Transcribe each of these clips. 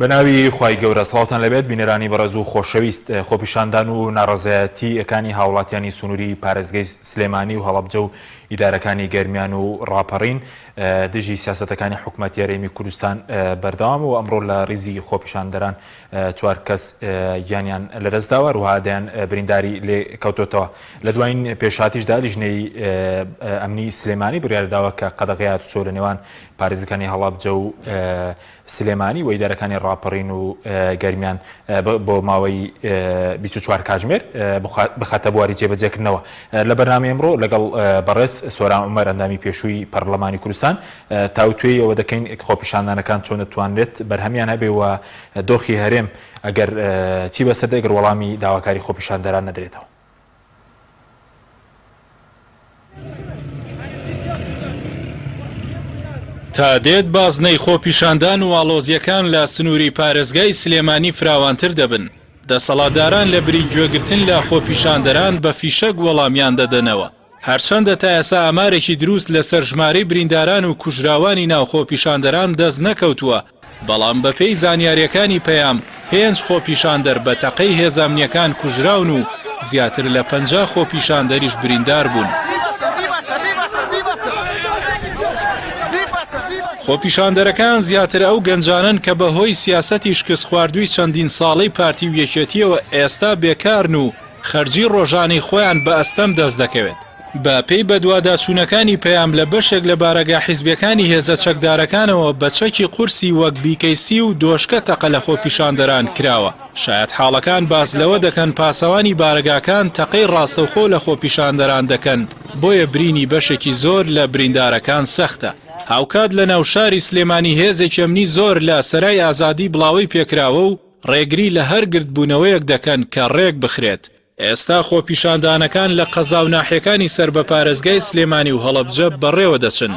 بەناوی خوای گەورە سڵاوتان لەبێت بینەرانی بەڕێز و خۆشەویست خۆپیشاندان و ناڕەزایەتی ەکانی هاوڵاتیانی سنووری پارێزگەی سلێمانی و هەڵەبجە و ئیدارەکانی گەرمیان و ڕاپەڕین دژی سیاسەتەکانی حکومەتی هەرێمی کوردستان بەردەوام و ئەمڕۆ لە ڕیزی خۆپیشاندەران چوار کەس گیانیان لەدەستداوە هەروەها دەیان برینداری لێ کەوتۆتەوە. لە دوایین پێشهاتیشدا لیژنەی ئەمنی سلێمانی بڕیارداوە کە قەدەغەی هاتوچۆ لە نێوان پارێزگەکانی هەڵەبجە و سلێمانی و ئیدارەکانی ڕاپەڕین و گەرمیان بۆ ماوەی 24 کاتژمێر بخاتە بواری جێبەجێکردنەوە. لە بەرنامەی ئەمڕۆ لەگەڵ بەڕێز سۆران عومەر ئەندامی پێشووی پەرلەمانی کوردستان تاوتوێی ئەوە دەکەین خۆپیشاندانەکان چۆن دەتوانرێت بەرهەمیان هەبێ و دۆخی هەرێم ئەگەر چی بەسەر دێ گەر وەڵامی داواکاری خۆپیشاندەران نەدرێتەوە؟ تا دێت بازنەی خۆپیشاندان و ئاڵۆزییەکان لە سنووری پارێزگای سلێمانی فراوانتر دەبن، دەسەڵاتداران لە بری گوێگرتن لە خۆپیشاندەران بە فیشەک وەڵامیان دەدەنەوە. هەرچەندە تا ئێستا ئامارێکی دروست لەسەر ژمارەی برینداران و کوژراوانی ناو خۆپیشاندەران دەست نەکەوتووە، بەڵام بەپێی زانیارییەکانی پەیام، پێنج خۆپیشاندەر بە تەقەی هێزە ئەمنییەکان کوژراون و زیاتر لە 50 خۆپیشاندەریش بریندار بوون. خۆپیشاندەرەکان زیاتر ئەو گەنجانەن کە بەهۆی سیاسەتی شکستخواردووی چەندین ساڵەی پارتی و یەکێتییەوە ئێستا بێکارن و خەرجی ڕۆژانەی خۆیان بە ئەستەم دەست دەکەوێت. بە پێی بەدواداچوونەکانی پەیام لە بەشێک لە بارەگا حیزبیەکانی هێزە چەکدارەکانەوە بە چەکی قورسی وەک بیکەیسی و دۆشکە تەقە لە خۆپیشاندەران کراوە. شایەتحاڵەکان باس لەوە دەکەن پاسەوانی بارەگاکان تەقەی ڕاستەوخۆ لە خۆپیشاندەران دەکەن، بۆیە برینی بەشێکی زۆر لە بریندارەکان سەختە. هاوکات لە ناوشاری سلێمانی هێزێکی ئەمنی زۆر لە سەرای ئازادی بڵاوەی پێکراوە و ڕێگری لە هەر گردبوونەوەیەک دەکەن کە ڕێک بخرێت. ئێستا خۆپیشاندانەکان لە قەزا و ناحیەکانی سەر بە پارێزگای سلێمانی و هەڵەبجە بەڕێوە دەچن.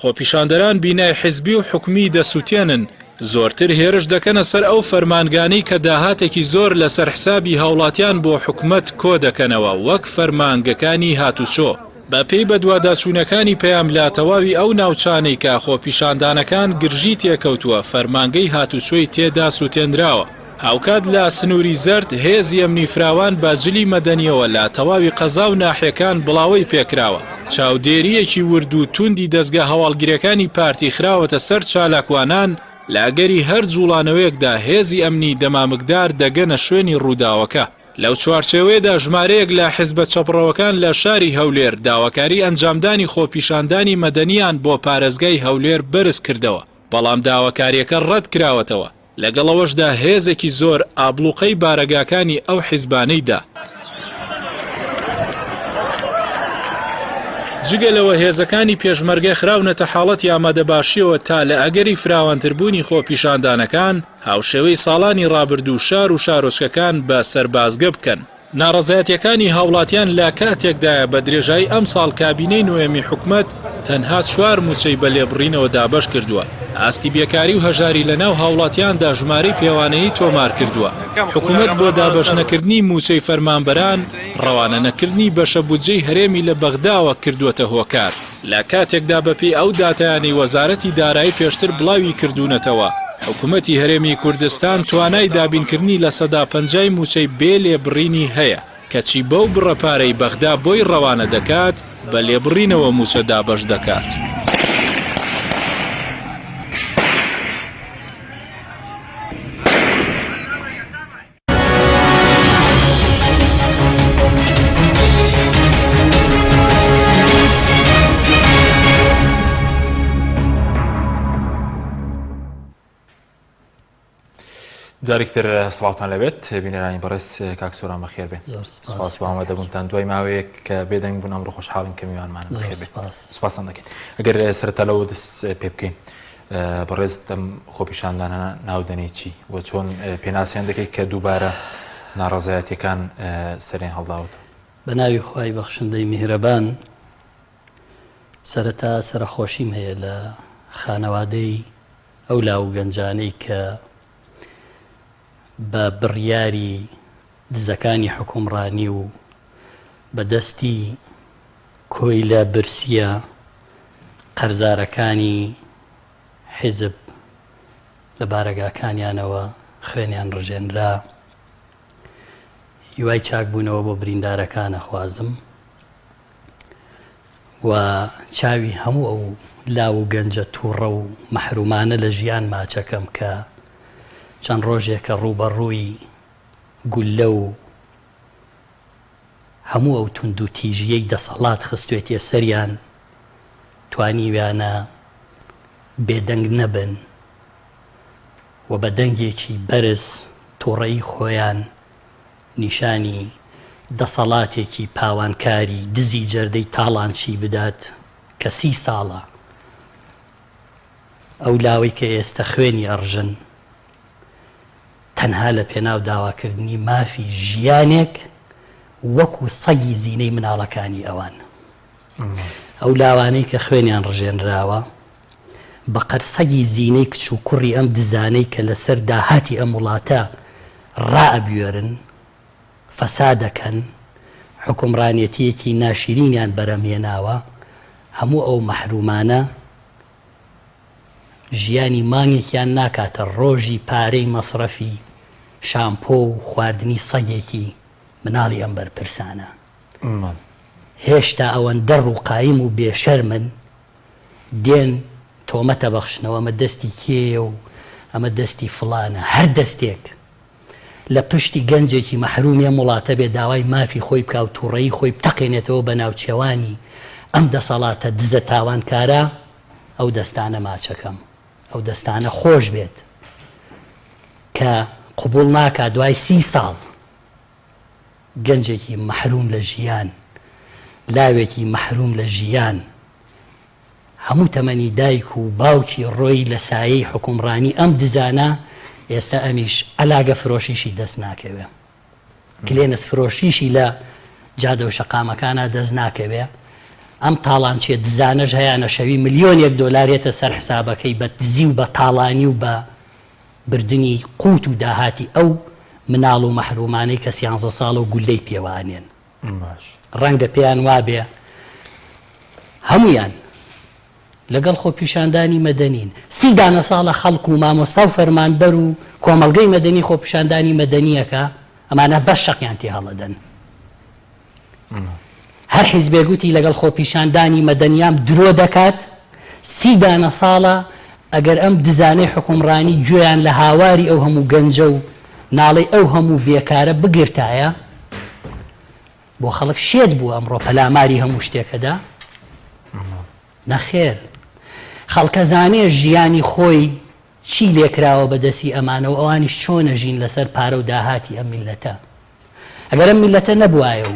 خۆپیشاندەران بینای حزبی و حکومی دەسوتێنن، زۆرتر هێرش دەکەنە سەر ئەو فەرمانگانەی کە داهاتێکی زۆر لەسەر حسابی هاوڵاتیان بۆ حکومەت کۆدەکەنەوە وەک فەرمانگەکانی هاتوچۆ. بەپێی بەدواداچوونەکانی پەیام لە تەواوی ئەو ناوچانەی کە خۆپیشاندانەکان گرژی تێکەوتووە فەرمانگەی هاتوچۆی تێدا سوتێنراوە. هاوکات لە سنووری زەرد هێزی ئەمنی فراوان بە جلی مەدەنییەوە لە تەواوی قەزا و ناحیەکان بڵاوەی پێکراوە. چاودێرییەکی ورد و توندی دەزگا هەواڵگرییەکانی پارتی خراوەتە سەر چالاکوانان، لە ئەگەری هەر جوڵانەوەیەکدا هێزی ئەمنی دەمامکدار دەگەنە شوێنی ڕووداوەکە. لەو چوارچێوەیەدا ژمارەیەک لە حزبە چەپڕەوەکان لە شاری هەولێر داواکاری ئەنجامدانی خۆپیشاندانی مەدەنیان بۆ پارێزگای هەولێر بەرز کردەوە، بەڵام داواکارییەکە ڕەتکراوەتەوە، لەگەڵ ئەوەشدا هێزێکی زۆر ئابڵوقەی بارەگاکانی ئەو حزبانەی دا. جگە لەوە هێزەکانی پێشمەرگە خراونەتە حاڵەتی ئامادەباشییەوە تا لە ئەگەری فراوانتربوونی خۆپیشاندانەکان، هاوشێوەی ساڵانی ڕابردوو شار و شارۆچکەکان بە سەربازگە بکەن. ناڕەزایەتیەکانی هاوڵاتیان لە کاتێکدایە بە درێژایی ئەمساڵ کابینەی نۆیەمی حکومەت تەنها چوار موچەی بە لێبڕینەوە دابەش کردووە، ئاستی بێکاری و هەژاری لەناو هاوڵاتیاندا ژمارەی پێوانەیی تۆمار کردووە، حکومەت بۆ دابەش نەکردنی موچەی فەرمانبەران ڕەوانە نەکردنی بەشە بودجەی هەرێمی لە بەغداوە کردووەتە هۆکار. لە کاتێکدا بەپێی ئەو داتایانەی وەزارەتی دارایی پێشتر بڵاوی کردوونەتەوە، حکومەتی هەرێمی کوردستان توانای دابینکردنی 50% ی مووچەی بێ لێبڕینی هەیە، کەچی بەو بڕە پارەی بەغدا بۆی ڕەوانە دەکات، بە لێبڕینەوە مووچە دابەش دەکات. جارێکی تر سڵاوتان لەبێت بینەرانی بەڕێز کاک سۆران بەخێر بێن سپاس بۆ ئامادەبوونتان دوای ماوەیەک کە بێدەنگ بوون ئەمڕۆ خۆشحاڵین کە میوانمانن بەخێر بێن سپاستان دەکەین ئەگەر سەرەتا لەوە دەست پێ بکەین بەڕێزت ئەم خۆپیشاندانە ناو دەنێی چی و چۆن پێناسیان دەکەیت کە دووبارە ناڕەزایەتیەکان سەریان هەڵداوەتەوە؟ بە ناوی خوای بەخشندەی میهرەبان سەرەتا سەرەخۆشیم هەیە لە خانەوادەی ئەو لاو و گەنجانەی کە بە بڕیاری دزەکانی حکومڕانی و بە دەستی کۆیلە برسیە قەرزارەکانی حیزب. لە بارەگاکانیانەوە خوێنیان ڕژێنرا. هیوای چاکبوونەوە بۆ بریندارەکان ئەخوازم و چاوی هەموو ئەو لاو و گەنجە تووڕە و مەحرومانە لە ژیان ماچەکەم کە چەند ڕۆژێکە ڕووبەڕووی گوللە و هەموو ئەو توندوتیژییەی دەسەڵات خستوێتیە سەریان توانیویانە بێدەنگ نەبن و بە دەنگێکی بەرز توڕەیی خۆیان نیشانی دەسەڵاتێکی پاوانکاری دزی جەردەی تاڵانچی بدات کە سی ساڵە ئەو لاوەی کە ئێستە خوێنی ئەڕژن تەنها لە پێناو داواکردنی مافی ژیانێک وەکو سەگی زینەی مناڵەکانی ئەوان. ئەو لاوانەی کە خوێنیان ڕژێنراوە بە قەرسەگی زینەی کچ و کوڕی ئەم دزانەی کە لەسەر داهاتی ئەم وڵاتە ڕائەبوێرن، فەسادەکەن، حوکمڕانێتییەکی ناشیرینیان بەرهەمهێناوە، هەموو ئەو مەحرومانە ژیانی مانگێکیان ناکاتە ڕۆژی پارەی مەسرەفی شامپۆ و خواردنی سەگێکی مناڵی ئەم بەرپرسانە. هێشتا ئەوەندە ڕووقایم و بێشەرمن دێن تۆمەتە بەخشنەوە ئەمە دەستی کێیە و ئەمە دەستی فڵانە هەر دەستێک لە پشتی گەنجێکی مەحرومی ئەم وڵاتە بێ داوای مافی خۆی بکا و توڕەیی خۆی بتەقێنێتەوە بە ناوچەوانی ئەم دەسەڵاتە دزە تاوانکارە ئەو دەستانە ماچەکەم ئەو دەستانە خۆش بێت کە قبوڵ ناکا دوای سی ساڵ گەنجێکی مەحروم لە ژیان، لاوێکی مەحروم لە ژیان، هەموو تەمەنی دایک و باوکی ڕۆی لە سایەی حوکمڕانی ئەم دزانە، ئێستا ئەمیش عەلاگە فرۆشیشی دەست ناکەوێ، کلێنس فرۆشیشی لە جادە و شەقامەکانا دەست ناکەوێ، ئەم تاڵانچیە دزانەش هەیانە شەوی ملیۆنێک دۆلار یەتە سەر حسابەکەی بە دزی و بە تاڵانی و بە بردنی قوت و داهاتی ئەو مناڵ و مەحرومانەی کە سیانزە ساڵە و گوللەی پێوە ئەنێن. باش. ڕەنگە پێیان وابێ هەموویان لەگەڵ خۆپیشاندانی مەدەنین. سی دانە ساڵە خەڵک و مامۆستا و فەرمانبەر و کۆمەڵگەی مەدەنی خۆپیشاندانی مەدەنییەکە ئەمانە بەس شەقیان تێ هەڵەدەن. هەر حیزبێک وتی لەگەڵ خۆپیشاندانی مەدەنیام درۆ دەکات، سی دانە ساڵە ئەگەر ئەم دزانەی حوکمڕانی گوێیان لە هاواری ئەو هەموو گەنجە و ناڵەی ئەو هەموو بێکارە بگرتایە بۆ خەڵک شێت بوو ئەمڕۆ پەلاماری هەموو شتێکەدا؟ نەخێر خەڵکەزانێ ژیانی خۆی چی لێکراوە بەدەستی ئەمانە و ئەوانیش چۆن ئەژین لەسەر پارە و داهاتی ئەم میللەتە. ئەگەر ئەم میللەتە نەبوایە و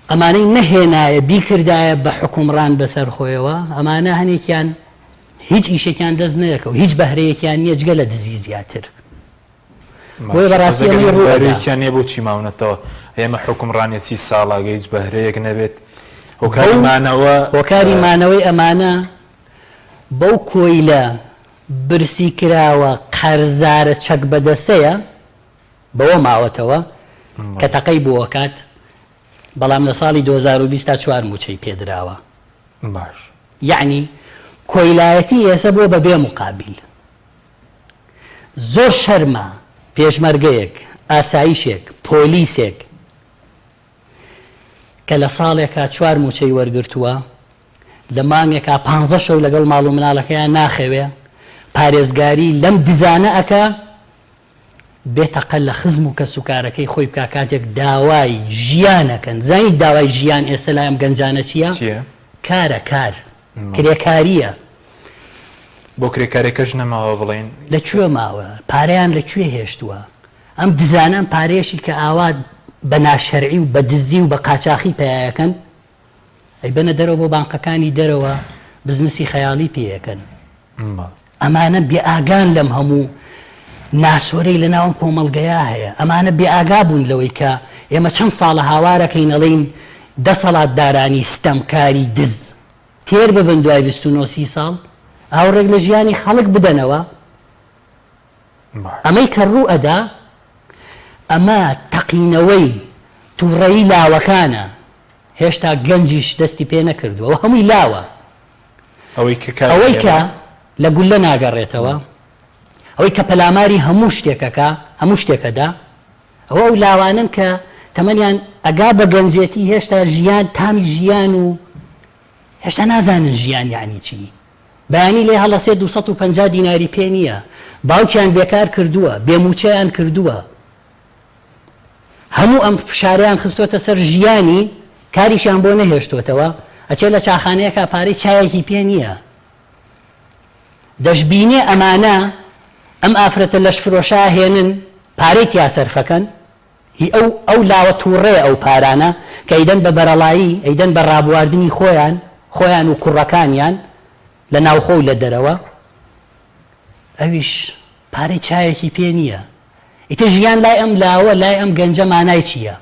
ئەمانەی نەهێنایە بیکردایە بە حوکمڕان بەسەر خۆیەوە، ئەمانە هەنێکیان هیچ ئیشێکیان دەست نەیەکەوت، هیچ بەهرەیەکیان نییە جگە لە دزی زیاتر. بۆیە بەڕاستی ئەمەی ڕوو ئەدا. بەهرەیەکیان نییە بۆچی ماونەتەوە؟ ئێمە حوکمڕانیە سی ساڵە ئەگەر هیچ بەهرەیەک نەبێت هۆکاری مانەوە. هۆکاری مانەوەی ئەمانە بەو کۆیلە برسی کراوە قەرزارە چەک بەدەسەیە بەوە ماوەتەوە کە تەقەی بۆ ئەکات بەڵام لە ساڵی 2020 تا چوار موچەی پێدراوە باش یەعنی کۆیلایەتی ئێسە بووە بە بێ موقابیل زۆر شەرمە پێشمەرگەیەک ئاسایشێک پۆلیسێک کە لە ساڵێکا چوار موچەی وەرگرتووە لە مانگێکا پانزە شەو لەگەڵ ماڵ و مناڵەکەیا ناخەوێ، پارێزگاری لەم دزانە ئەکا، بێ تەقە لە خزم و کەسوکارەکەی خۆی بکا کاتێک داوای ژیان ئەکەن، زانی داوای ژیان ئێستە لای ئەم گەنجانە چییە؟ چییە؟ کارە کار، کرێکارییە. بۆ کرێکارێکەش نەماوە بڵێین؟ لە کوێ ماوە؟ پارەیان لە کوێ هێشتووە؟ ئەم دزانە ئەم پارەیەشی کە ئاوا بە ناشەرعی و بە دزی و بە قاچاخی پەیایەکەن، ئەیبەنە دەرەوە بۆ بانقەکانی دەرەوە بزنسی خەیاڵی پێ ئەکەن. ئەمانە بێ ئاگان لەم هەموو ناسۆرەی لە ناو ئەم کۆمەڵگەیا هەیە. ئەمانە بێ ئاگا بوون لەوەی کە ئێمە چەند ساڵە هاوارەکەین ئەڵێین دەسەڵاتدارانی ستەمکاری دز تێر ببن دوای 29 سی ساڵ ئاوڕێک لە ژیانی خەڵک بدەنەوە. ئەمەی کە ڕوو ئەدا ئەمە تەقینەوەی توڕەیی لاوەکانە هێشتا گەنجیش دەستی پێ نەکردووە و هەمووی لاوە. ئەوەی کە کاری ئەوەی هەیە کە لە گوللە ناگەڕێتەوە. ئەوەی کە پەلاماری هەموو شتێکەکە هەموو شتێکەدا ئەوە ئەو لاوانەن کە تەمەنیان ئەگا بە گەنجێتی هێشتا ژیان تامی ژیان و هێشتا نازانن ژیان یعنی چی. بەیانی لێ هەڵەسێ 250 دیناری پێ نییە، باوکیان بێکار کردووە، بێ مووچەیان کردووە، هەموو ئەم فشارەیان خستۆتە سەر ژیانی، کاریشیان بۆ نەهێشتۆتەوە، ئەچێ لە چاخانەیەکا پارەی چایەکی پێ نییە. دەشبینێ ئەمانە ئەم ئافرەتە لەشفرۆشە ئەهێنن پارەی تیا سەرفەکەن، هی ئەو ئەو لاوە توڕەیە ئەو پارانە کە ئەیدەن بە بەرەڵایی، ئەیدەن بە ڕابواردنی خۆیان، خۆیان و کوڕەکانیان لە ناوخۆ و لە دەرەوە، ئەویش پارەی چایەکی پێ نییە. ئیتر ژیان لای ئەم لاوە، لای ئەم گەنجە مانای چییە؟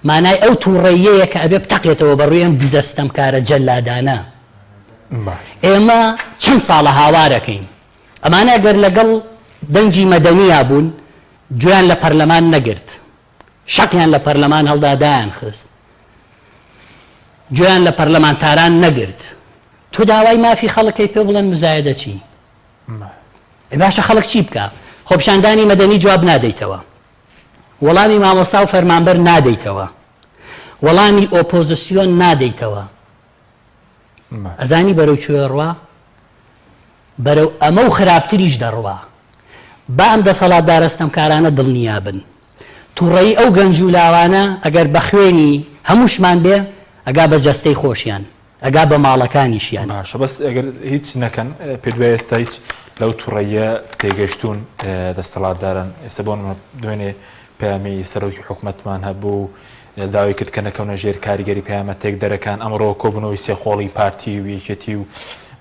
مانای ئەو توڕەییەیە کە ئەبێ بتەقێتەوە بە ڕووی ئەم دزە ستەمکارە جەلادانە. ئێمە چەند ساڵە هاوارەکەین. ئەمانە گەر لەگەڵ دەنگی مەدەنیا بوون، گوێیان لە پەرلەمان نەگرت. شەقیان لە پەرلەمان هەڵدا دایانخست. گوێیان لە پەرلەمانتاران نەگرت. تۆ داوای مافی خەڵکەی پێ بڵێن مزایەدە چی؟ ئەی باشە خەڵک چی بکا؟ خۆپیشاندانی مەدەنی جواب نادەیتەوە. وەڵامی مامۆستا و فەرمانبەر نادەیتەوە. وەڵامی ئۆپۆزسیۆن نادەیتەوە. ئەزانی بەرەو کوێ ڕوا؟ بەرەو ئەمە و خراپتریش دەڕوا. با ئەم دەسەڵاتدارە ستەمکارانە دڵنیا بن. توڕەیی ئەو گەنج و لاوانە ئەگەر بە خوێنی هەمووشمان بێ، ئەگا بە جەستەی خۆشیان. ئەگا بە ماڵەکانیشیان. باشە بەس ئەگەر هیچ نەکەن پێت وایە ئێستا هیچ لەو توڕەییە تێگەشتوون دەستەڵاتداران ئێستا بۆ نمونە دوێنێ پەیامی سەرۆکی حکومەتمان هەبوو داوای کرد کە نەکەونە ژێر کاریگەری پەیامە تێکدەرەکان ئەمڕۆ کۆبوونەوەی سێقۆڵی پارتی و یەکێتی و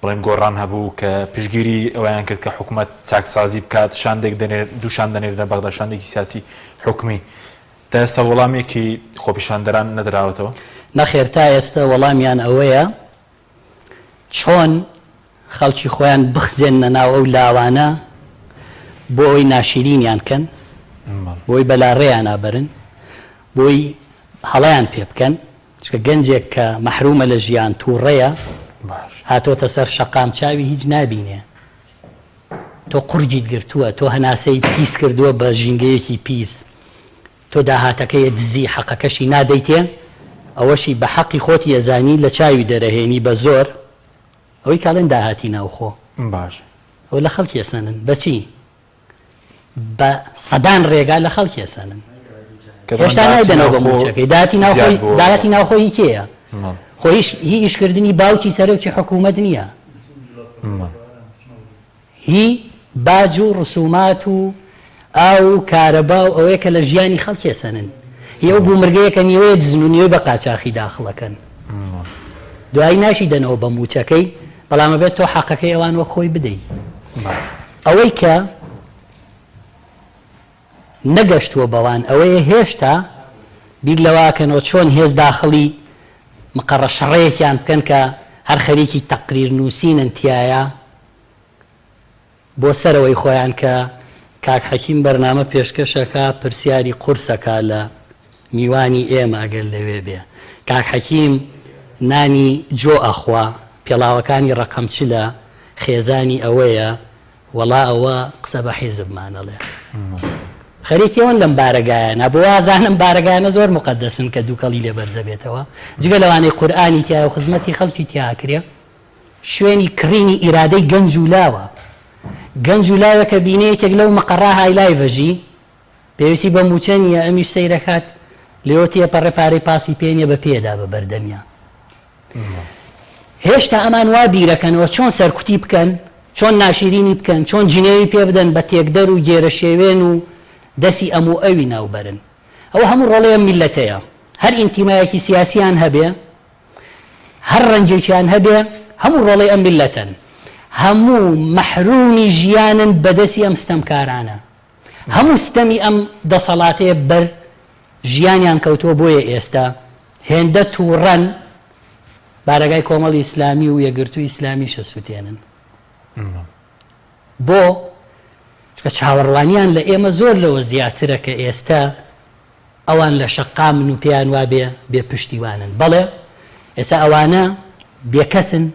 بڵێن گۆڕان هەبوو کە پشگیری ئەویان کرد کە حکوومەت چاکسازی بکات شاندێک دەنێر دوو شان دەنێرنە بەغدا شاندێکی سیاسی حکومی تا ئێستا وەڵامێکی خۆپیشاندەران نەدراوەتەوە؟ نەخێر تا ئێستا وەڵامیان ئەوەیە چۆن خەڵکی خۆیان بخزێننە ناو ئەو لاوانە بۆ ئەوەی ناشیرینیان کەن، بۆی بەلاڕێیانا بەرن، بۆی هەڵەیان پێ بکەن، چونکە گەنجێک کە مەحرومە لە ژیان توڕەیە هاتۆتە سەر شەقام چاوی هیچ نابینێ، تۆ قوڕگیت گرتووە، تۆ هەناسەیت پیس کردووە بە ژینگەیەکی پیس، تۆ داهاتەکەی دزی حەقەکەشی نادەیتێ، ئەوەشی بە حەقی خۆتی ئەزانی لە چاوی دەرەهێنی بە زۆر، ئەوەی کە ئەڵێن داهاتی ناوخۆ باشە. ئەوە لە خەڵکی ئەسەنن بە چی؟ بە سەدان ڕێگا لە خەڵکی ئەسەنن. هێشتا نایدەنەوە بە مووچەکەی. داهاتی ناوخۆی داهاتی ناوخۆ هی کێیە؟ خۆ هیچ هی ئیشکردنی باوکی سەرۆکی حکوومەت نییە. هی باج و ڕسومات و ئاو و کارەبا و ئەوەیە کە لە ژیانی خەڵکی ئەسەنن. هی ئەو گومرگەیە کە نیوەی دزن و نیوەی بە قاچاخی داخڵەکەن. دوایی ناشی دەنەوە بە مووچەکەی، بەڵام ئەبێت تۆ حەقەکەی ئەوان وەک خۆی بدەی. ئەوەی کە نەگەشتووە بەوان ئەوەیە هێشتا بیر لەوەکەنەوە چۆن هێز داخڵی مقەڕە شەڕەیەکیان بکەن کە هەر خەریکی تەقریر نووسینن تیایا بۆ سەرەوەی خۆیان کە کاک حەکیم بەرنامە پێشکەش ئەکا پرسیاری قورس ئەکا لە میوانی ئێمە ئەگەر لەوێ بێ کاک حەکیم نانی جۆ ئەخوا پێڵاوەکانی ڕەقەم چلە خێزانی ئەوەیە وەڵا ئەوە قسە بە حیزبمان ئەڵێ خەریکی ئەوەن لەم بارەگایانە بۆ وازانم بارەگایانە زۆر مقدسن کە دووکەڵی لێ بەرزەبێتەوە جگە لەوانەی قورئانی تایە و خزمەتی خەڵکی تیاکرێ شوێنی کڕینی ئیرادەی گەنج و لاوە گەنج و لاوێکە بینێ یەکێک لەو مقەڕا هایلایڤەژی پێویستی بە مووچە نییە ئەمیش سەیرەکات لێوە تێپەڕێ پارەی پاسی پێ نییە بە پێدا بە بەردەمیا هێشتا ئەمان وا بیرەکەنەوە چۆن سەرکوتی بکەن، چۆن ناشیرینی بکەن، چۆن جنێوی پێ بدەن بە تێکدەر و گێرەشێوێن و دەسی ئەم و ئەوی ناو بەرن. ئەوە هەموو ڕۆڵەی ئەم میللەتەیە. هەر ئینتیمایەکی سیاسیان هەبێ، هەر ڕەنگێکیان هەبێ، هەموو ڕۆڵەی ئەم میللەتەن. هەموو مەحرومی ژیانن بە دەسی ئەم ستەمکارانە. هەموو ستەمی ئەم دەسەڵاتەیە بەر ژیانیان کەوتووە بۆیە ئێستا هێندە توڕەن بارەگای کۆمەڵی ئیسلامی و یەکگرتووی ئیسلامیش ئەسوتێنن بۆ؟ چونکە چاوەڕوانیان لە ئێمە زۆر لەوە زیاترە کە ئێستا ئەوان لە شەقامن و پێیان وابێ بێ پشتیوانن بەڵێ ئێستا ئەوانە بێکەسن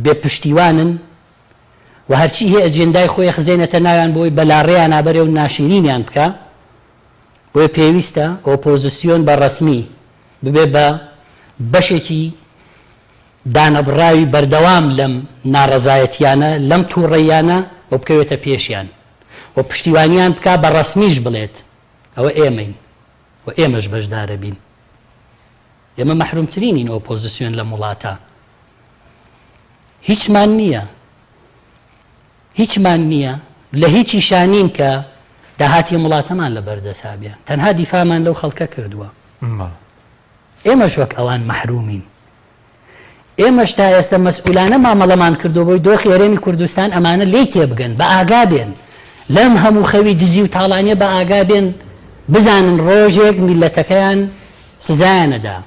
بێ پشتیوانن. و هەرچی هەیە ئەجێندای خۆی ئەخزێنێتە ناویان بۆی بەلاڕێیانا بەرێ و ناشیرینیان بکا. بۆیە پێویستە ئۆپۆزسیۆن بە ڕەسمی ببێ بە بەشێکی دانەبڕاوی بەردەوام لەم ناڕەزایەتیانە، لەم توڕەییانە و بکەوێتە پێشیان و پشتیوانیان بکا بە ڕەسمیش بڵێت ئەوە ئێمەین و ئێمەش بەشدارەبین. ئێمە مەحرومترینین ئۆپۆزسیۆن لەم وڵاتە. هیچمان نییە. هیچمان نییە، لە هیچیشا نین کە داهاتی ئەم وڵاتەمان لە بەردەسا بێ. تەنها دیفاعمان لەو خەڵکە کردووە. ئێمەش وەک ئەوان مەحرومین. ئێمەش تا ئێستا مەسئولانە مامەڵەمان کردووە بۆی دۆخی هەرێمی کوردستان ئەمانە لێی تێبگەن، بە ئاگا بێن. لەم هەموو خەوی دزی و تاڵانیە بە ئاگا بێن، بزانن ڕۆژێک میللەتەکەیان سزایان ئەدا.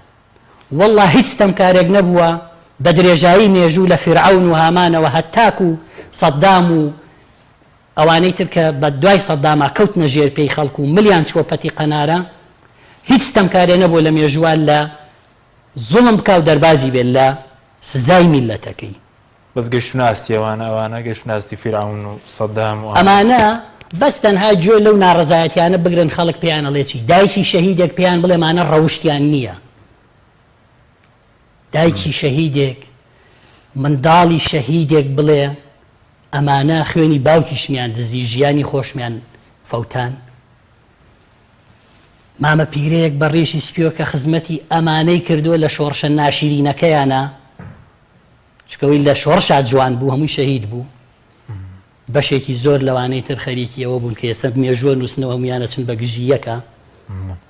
وەڵڵا هیچ ستەمکارێک نەبووە بە درێژایی مێژوو لە فیرعەون و هامانەوە هەتاکو سەدام و ئەوانەی تر کە بە دوای سەداما کەوتنە ژێر پێی خەڵک و ملیان چووە پەتی قەنارە هیچ ستەمکارێ نەبووە لە مێژووا لە زوڵم بکا و دەربازی بێت لە سزای میللەتەکەی. بەس گەیشتونە ئاستی ئەوانە ئەوانە گەیشتونە ئاستی فیرعەون و سەدام و ئەمانە. ئەمانە بەس تەنها گوێ لەو ناڕەزایەتیانە بگرن خەڵک پێیان ئەڵێ چی دایکی شەهیدێک پێیان بڵێ مانە ڕەوشتیان نییە دایکی شەهیدێک منداڵی شەهیدێک بڵێ ئەمانە خوێنی باوکیشمیان دزی ژیانی خۆشمیان فەوتان مامە پیرەیەک بە ڕیشی سپیوە کە خزمەتی ئەمانەی کردووە لە شۆڕشە ناشیرینەکەیانە چونکە ئەوەی لە شۆڕشا جوان بوو هەمووی شەهید بوو بەشێکی زۆر لەوانەی تر خەریکی ئەوە بوون کە ئێستا مێژووە نووسنەوە هەموویان ئەچن بە گژی یەکە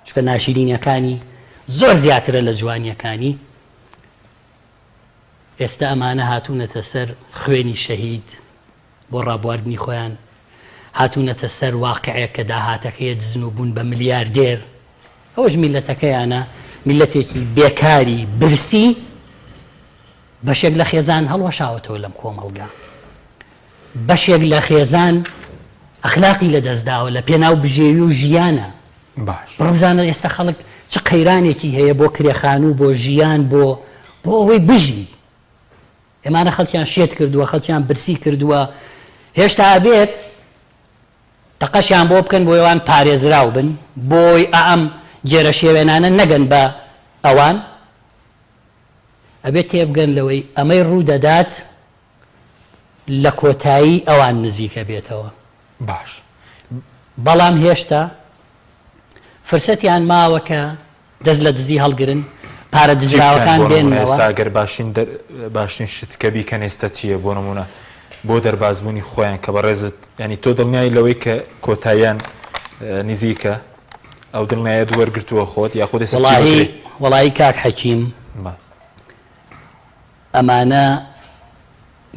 چونکە ناشیرینەکانی زۆر زیاترە لە جوانیەکانی ئێستا ئەمانە هاتوونەتە سەر خوێنی شەهید بۆ ڕابواردنی خۆیان هاتوونەتە سەر واقعێک کە داهاتەکەی دزن و بوون بە ملیاردێر ئەوەش میلەتەکەیانە میلەتێکی بێکاری برسی بەشێک لە خێزان هەڵوەشاوەتەوە لەم کۆمەڵگا بەشێک لە خێزان ئەخلاقی لە دەستداوە لە پێناو بژێوی و ژیانە باش بڕبزانە ئێستا خەڵک چ قەیرانێکی هەیە بۆ کرێخان و بۆ ژیان بۆ بۆ ئەوەی بژی ئێمانە خەڵکیان شێت کردووە خەڵکیان برسی کردووە هێشتا ئەبێت تەقەشیان بۆ بکەن بۆی ئەوان پارێزراو بن بۆی ئەم گێرەشێوێنانە نەگەن بە ئەوان ئەبێت تێبگەن لەوەی ئەمەی ڕوو دەدات لە کۆتایی ئەوان نزیکە بێتەوە. باش. بەڵام هێشتا فرسەتیان ماوە کە دەست لە دزی هەڵگرن، پارە چی بکەن دزراوەکان بۆ نمونە بێننەوە. ئێستا گەر باشترین دەر باشترین شت کە بیکەن ئێستا چییە بۆ نمونە بۆ دەربازبوونی خۆیان کە بەڕێزت یانی تۆ دڵنیای لەوەی کە کۆتاییان نزیکە ئەو دڵنیایەت وەرگرتووە خۆت یاخود ئێستا چی وەڵاهی بکرێ؟ وەڵاهی کاک حەکیم بەڵێ. ئەمانە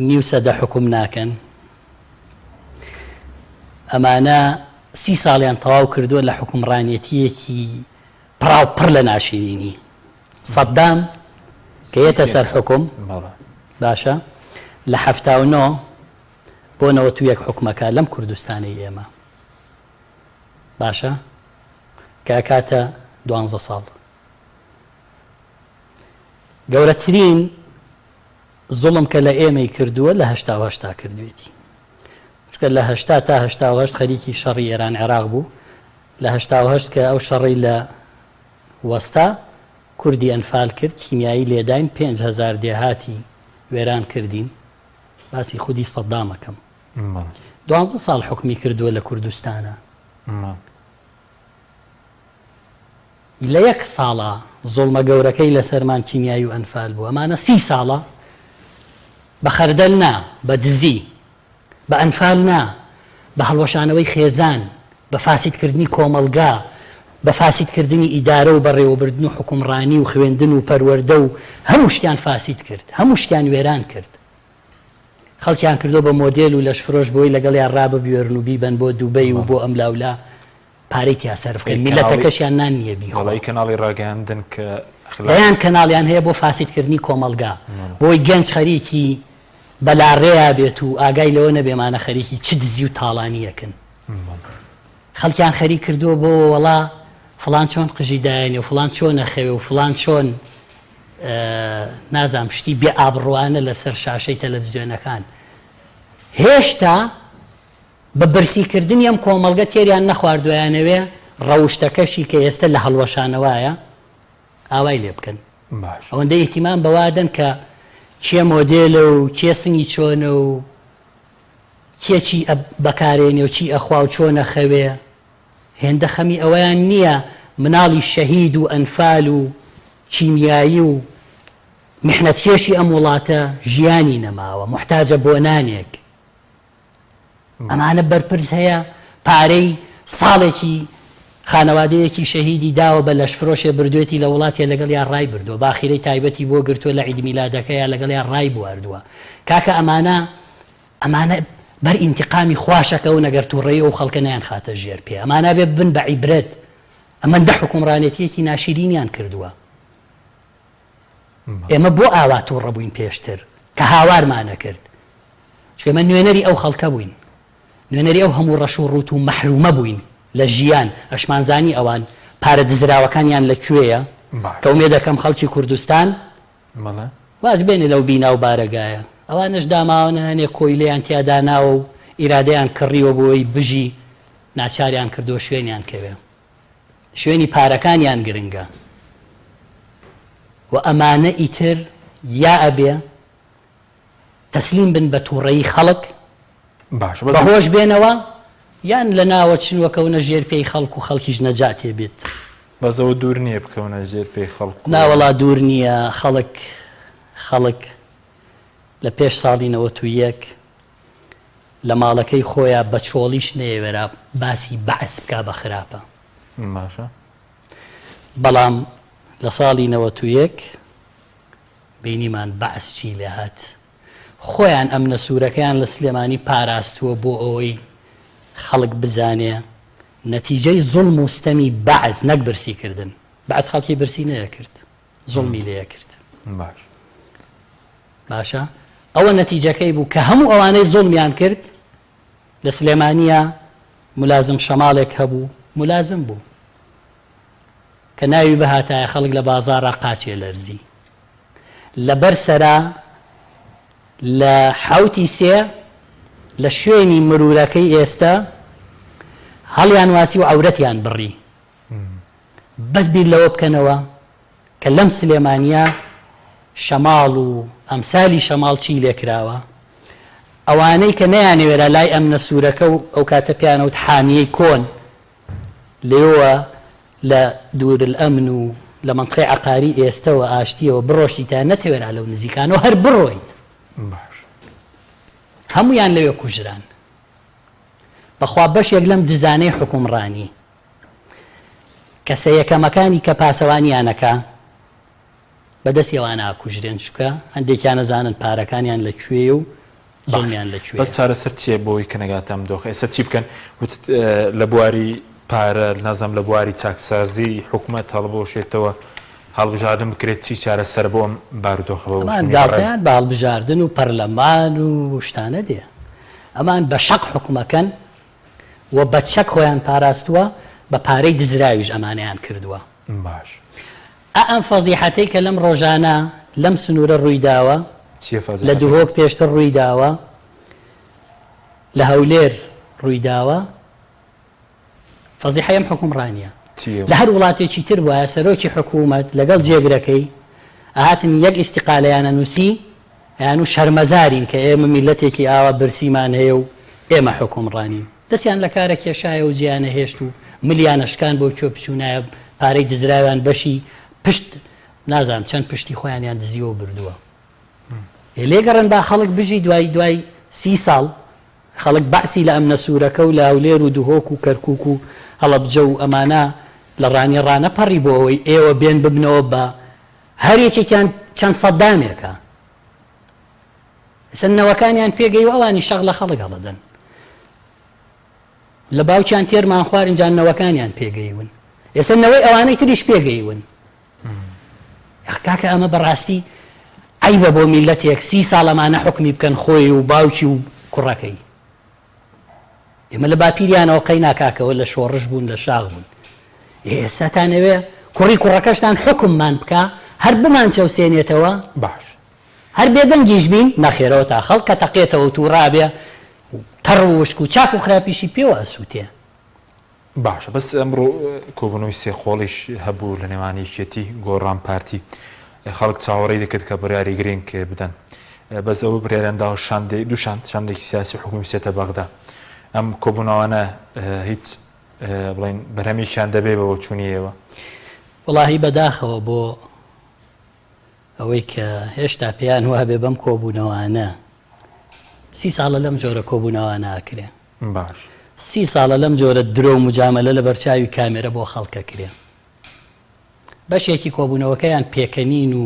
نیو سەدە حوکم ناکەن ئەمانە سی ساڵیان تەواو کردووە لە حوکمڕانێتییەکی پڕاو پڕ لە ناشیرینی سەدام کە یەتە سەر حوکم باشە لە 79 بۆ 91 حوکمەکە لەم کوردستانەی ئێمە باشە کە ئەکاتە دوانزە ساڵ گەورەترین زوڵم کە لە ئێمەی کردووە لە هەشتا و هەشتا کردوێتی چونکە لە هەشتا تا هەشتا و هەشت خەریکی شەڕی ئێران عێراق بوو لە هەشتا و هەشت کە ئەو شەڕی لە وەستا کوردی ئەنفال کرد کیمیایی لێداین 5هزار دێهاتی وێران کردین باسی خودی سەدامەکەم دوانزە ساڵ حکومی کردووە لە کوردستانە لە یەک ساڵا زوڵمە گەورەکەی لەسەرمان کیمیایی و ئەنفال بوو ئەمانە سی ساڵە بە خەردەل نا بە دزی بە ئەنفال نا بە هەڵوەشانەوەی خێزان بە فاسید کردنی کۆمەڵگا بە فاسید کردنی ئیدارە و بەڕێوەبردن و حوکمڕانی و خوێندن و پەروەردە و هەموو شتیان فاسید کرد هەموو شتیان وێران کرد خەڵکیان کردوە بە مۆدێل و لەشفرۆش بۆی لەگەڵیان ڕاببوێرن و بیبەن بۆ دوبەی و بۆ ئەملاولا پارەی تیا سەرف کەن میللەتەکەشیان نان نیە بیخوا. وەڵایی کەناڵی ڕاگەیاندن کە خلاف. دەیان کەناڵیان هەیە بۆ فاسید کردنی کۆمەڵگا بۆی گەنج خەریکی بە لاڕێیا بێت و ئاگای لەوە نەبێ مانە خەریکی چ دزی و تاڵانیەکن خەڵکیان خەریک کردووە بۆ وەڵا فڵان چۆن قژی دایەنێ و فڵان چۆن ئەخەوێ و فڵان چۆن نازانم شتی بێ ئابڕوانە لەسەر شاشەی تەلەڤزیۆنەکان. هێشتا بە برسی کردنی ئەم کۆمەڵگە تێریان نەخواردوە یانەوێ ڕەوشتەکەشی کە ئێستە لە هەڵوەشانەوایە ئاوای لێ بکەن. باش. ئەوەندە ئیهتیمام بەوە ئەدەن کە کێ مۆدێلە و کێ سنگی چۆنە و کێ چی بەکارێنێ و چی ئەخوا و چۆن ئەخەوێ، هێندە خەمی ئەوەیان نییە مناڵی شەهید و ئەنفال و کیمیایی و میحنەتکێشی ئەم وڵاتە ژیانی نەماوە، موحتاجە بۆ نانێک. ئەمانە بەرپرس هەیە پارەی ساڵێکی خانەوادەیەکی شەهیدی داوە بە لەشفرۆشێ بردوێتی لە وڵاتێ لەگەڵیا ڕای بردووە باخیرەی تایبەتی بۆ گرتووە لە عید میلادەکەیا لەگەڵیا ڕای بواردووە کاکە ئەمانە ئەمانە بەر ئینتقامی خواش ئەکەون ئەگەر توڕەیی ئەو خەڵکە نەیانخاتە ژێر پێ ئەمانە بێ ببن بە عیبرەت ئەمەندە حوکمڕانێتیەکی ناشیرینیان کردووە ئێمە بۆ ئاوا توڕە بووین پێشتر کە هاوارمان ئەکرد چونکە ئێمە نوێنەری ئەو خەڵکە بووین، نوێنەری ئەو هەموو ڕەش و ڕووت و مەحروومە بووین لە ژیان، ئەشمانزانی ئەوان پارە دزراوەکانیان لە کوێیە، کە ئومێدەکەم خەڵکی کوردستان واز بێنێ لەو بینا و بارەگایە، ئەوانەش داماوەنە هەنێ کۆیلەیان تیا داناوە و ئیرادەیان کڕیوە بۆی بژی، ناچاریان کردووە شوێنیان کەوێ. شوێنی پارەکانیان گرنگە و ئەمانە ئیتر یا ئەبێ تەسلیم بن بە توڕەیی خەڵک باشە بەس بەهۆش بێنەوە یان لە ناوە چن و کەونە ژێر پێی خەڵک و خەڵکیش نەجاتێ بێت. بەس ئەوە دوور نییە بکەونە ژێر پێی خەڵک و. ناوەڵا دوور نییە خەڵک خەڵک لە پێش ساڵی 91 لە ماڵەکەی خۆیا بە چۆڵیش نەیەوێرا باسی بەعس بکا بە خراپە. باشە. بەڵام لە ساڵی 91 بینیمان بەعس چی لێهات. خۆیان ئەمنە سوورەکەیان لە سلێمانی پاراستووە بۆ ئەوەی خەڵک بزانێ نەتیجەی زوڵم و ستەمی بەعس نەک برسی کردن. بەعس خەڵکی برسی نەیەکرد، زوڵمی لێکرد. باش. باشە ئەوە نەتیجەکەی بوو کە هەموو ئەوانەی زوڵمیان کرد لە سلێمانیە ملازم شەماڵێک هەبوو ملازم بوو کە ناوی بهاتایە خەڵک لە بازاڕا قاچێ لەرزی لەبەر سەرا لە حەوتی سێ لە شوێنی مرورەکەی ئێستە هەڵیان واسی و عەورەتیان بڕی بەس بیر لەوە بکەنەوە کە لەم سلێمانیە شەماڵ و ئەمسالی شەماڵ چی لێکراوە ئەوانەی کە نەیانەوێرا لای ئەمنە سوورەکە و ئەو کاتە پیانەوت حامیەی کۆن لەوێوە لە دوورالئەمن و لە مەنتقەی عەقاری ئێستەوە ئاشتیەوە بڕۆشتیتایە نەتەوێرا لەو نزیکانەوە هەر بڕۆیت. باش. هەموویان لەوێ کوژران. بەخوا بەشێک لەم دزانەی حوکمڕانی کەسە یەکەمەکانی کە پاسەوانیان ئەکا بە دەستی ئەوانە ئەکوژرێن چونکە هەندێکیان ئەزانن پارەکانیان لە کوێیە و زوڵمیان لە کوێیە. بەس چارەسەر چیە بۆی کە نەگاتە ئەم دۆخە ئێستا چی بکەن وتت لە بواری پارە نازانم لە بواری چاکسازی حکومەت هەڵبوەشێتەوە هەڵبژاردن بکرێت چی چارەسەرە بۆ ئەم بارودۆخە بە ئەمان بۆچوونی بەڕێز؟ گاڵتەیان بە هەڵبژاردن و پەرلەمان و شتانە دێ ئەمان بە شەق حوکمەکەن و بە چەک خۆیان پاراستووە بە پارەی دزراویش ئەمانەیان کردووە. باش. ئا ئەم فەزیحەتەی کە لەم ڕۆژانە لەم سنوورە ڕووی داوە، چیە لە فەزیحەتەکە؟ دهۆک پێشتر ڕووی داوە، لە هەولێر ڕووی داوە، فەزیحەی ئەم حوکمڕانییە. چیە؟ لە هەر وڵاتێکی تر بوایە سەرۆکی حکوومەت لەگەڵ جێگرەکەی ئەهاتن یەک ئیستیقالەیان ئەنووسی، ئەیانوو شەرمەزارین کە ئێمە میللەتێکی ئاوا برسیمان هەیە و ئێمە حوکمڕانین. دەستیان لە کارە کێشایە و جێیانە هێشت و ملیانە شکان بۆ کوێ بچوونایە پارەی دزراویان بەشی پشت نازانم چەند پشتی خۆیانیان دزیوە و بردووە. ئێ لێگەڕێن با خەڵک بژی دوای دوای سی ساڵ خەڵک بەعسی لە ئەمنە سوورەکە و لە هەولێر و دهۆک و کەرکووک و هەڵەبجە و ئەمانە لە ڕانیە ڕانەپەڕی بۆ ئەوەی ئێوە بێن ببنەوە بە هەر یەکێکیان چەند سەدامێکە. ئێستا نەوەکانیان پێگەی و ئەوانی شەق لە خەڵک هەڵەدەن لە باوکیان تێرمان خوار اینجا نەوەکانیان پێگەیون ئێستا نەوەی ئەوانەی تریش پێگەیون کاکە ئەمە بەڕاستی عیبە بۆ میلەتێک سی ساڵەمانە حکومی بکەن خۆی و باوکی و کوڕەکەی ئێمە لە باپیریانەوە قەینا کاکەوە لە شۆڕش بوون لە شاخ بوون ئێستاتانەوێ کوڕی کوڕەکەشتان حکوممان بکە هەر بمان چەوسێنێتەوە باش هەر بێدەنگیش بین نەخێرەوە تا خەڵک کە تەقێتەوە و توڕابێ. تەڕ و وشک و چاک و خراپیشی پێوە ئەسووتێ. باشە بەس ئەمڕۆ کۆبوونەوەی سێ قۆڵیش هەبوو لە نێوان یەکێتی، گۆڕان، پارتی. خەڵک چاوەڕێی دەکرد کە بڕیاری گرنگ بدەن. بەس ئەوە بڕیاریان داوە شاندێک دوو شاند، شاندێکی سیاسی و حکومی بچێتە بەغدا. ئەم کۆبوونەوانە هیچ بڵێن بەرهەمێکیان دەبێ بە بۆچوونی ئێوە؟ وەڵاهی بەداخەوە بۆ ئەوەی کە هێشتا پێیان وابێ بەم کۆبوونەوانە سی ساڵە لەم جۆرە کۆبوونەوانە ئەکرێ. باش. سی ساڵە لەم جۆرە درۆ و موجامەلە لە بەرچاوی کامێرە بۆ خەڵک ئەکرێ. بەشێکی کۆبوونەوەکەیان پێکەنین و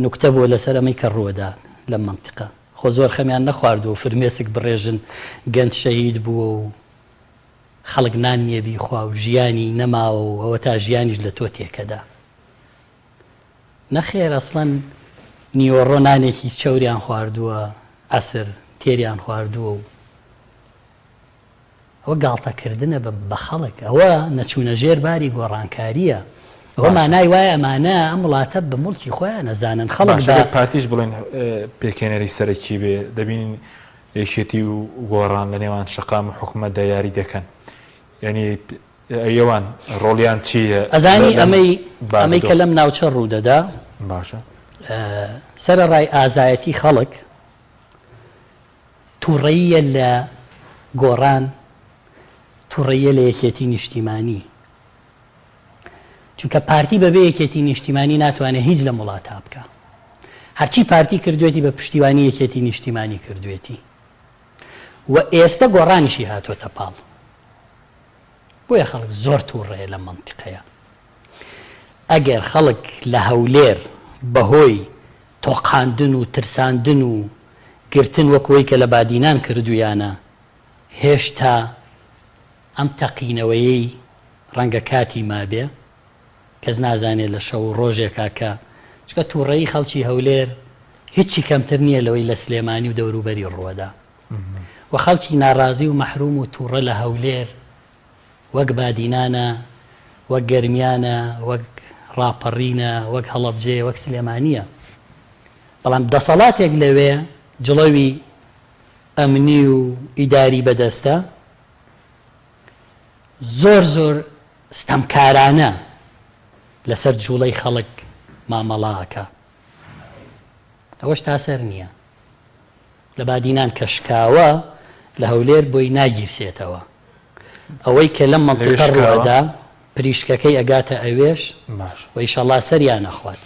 نوکتە بووە لەسەر ئەمەی کە ڕووەدا لەم مەنتیقە. خۆ زۆر خەمیان نەخواردووە و فرمێسک بڕێژن گەنج شەهید بووە و خەڵک نان نییە بیخوا و ژیانی نەماوە و ئەوەتا ژیانیش لە تۆ تێکەدا. نەخێر ئەسڵەن نیوەڕۆ نانێکی چەوریان خواردووە عەسر تێریان خواردووە و ئەوە گاڵتەکردنە بە خەڵک ئەوە نەچوونە ژێر باری گۆڕانکارییە ئەوە مانای وایە ئەمانە ئەم وڵاتە بە موڵکی خۆیان ئەزانن خەڵک بە پارتیش بڵێن پێکهێنەری سەرەکی بێ دەبینین یەکێتی و گۆڕان لە نێوان شەقام و حکومەتدا یاری دەکەن یعنی ئەوان ڕۆڵیان چی یە ئەزانی ئەمەی ئەمەی کە لەم ناوچە ڕوودەدا باشە سەرەڕای ئازایەتی خەڵک توڕەییە لە گۆڕان توڕەییە لە یەکێتی نیشتیمانی چونکە پارتی بەبێ یەکێتی نیشتیمانی ناتوانێت هیچ لەم وڵاتە بکە هەرچی پارتی کردوێتی بە پشتیوانی یەکێتی نیشتیمانی کردوێتی و ئێستە گۆڕانیشی هاتۆتە پاڵ بۆیە خەڵک زۆر توڕەیە لەم مەنتیقەیە. ئەگەر خەڵک لە هەولێر بەهۆی تۆقاندن و ترساندن و گرتن وەک ئەوەی کە لە بادینان کردوویانە هێشتا ئەم تەقینەوەیەی ڕەنگە کاتی مابێ کەس نازانێ لە شەو و ڕۆژێکا کە چونکە توڕەیی خەڵکی هەولێر هیچی کەمتر نییە لەوەی لە سلێمانی و دەوروبەری ڕووەدا. و خەڵکی ناڕازی و مەحروم و توڕە لە هەولێر وەک بادینانە، وەک گەرمیانە، وەک ڕاپەڕینە، وەک هەڵەبجەیە، وەک سلێمانییە. بەڵام دەسەڵاتێک لەوێ جڵەوی ئەمنی و ئیداری بەدەستە، زۆر زۆر ستەمکارانە لەسەر جوڵەی خەڵک مامەڵە ئەکا. ئەوەش تاسەر نییە. لە بادینان کە شکاوە لە هەولێر بۆی ناگیرسێتەوە. ئەوەی کە لەم مەنتیقە ڕووئەدا پریشکەکەی ئەگاتە ئەوێش و ئیشەڵا سەریان ئەخوات.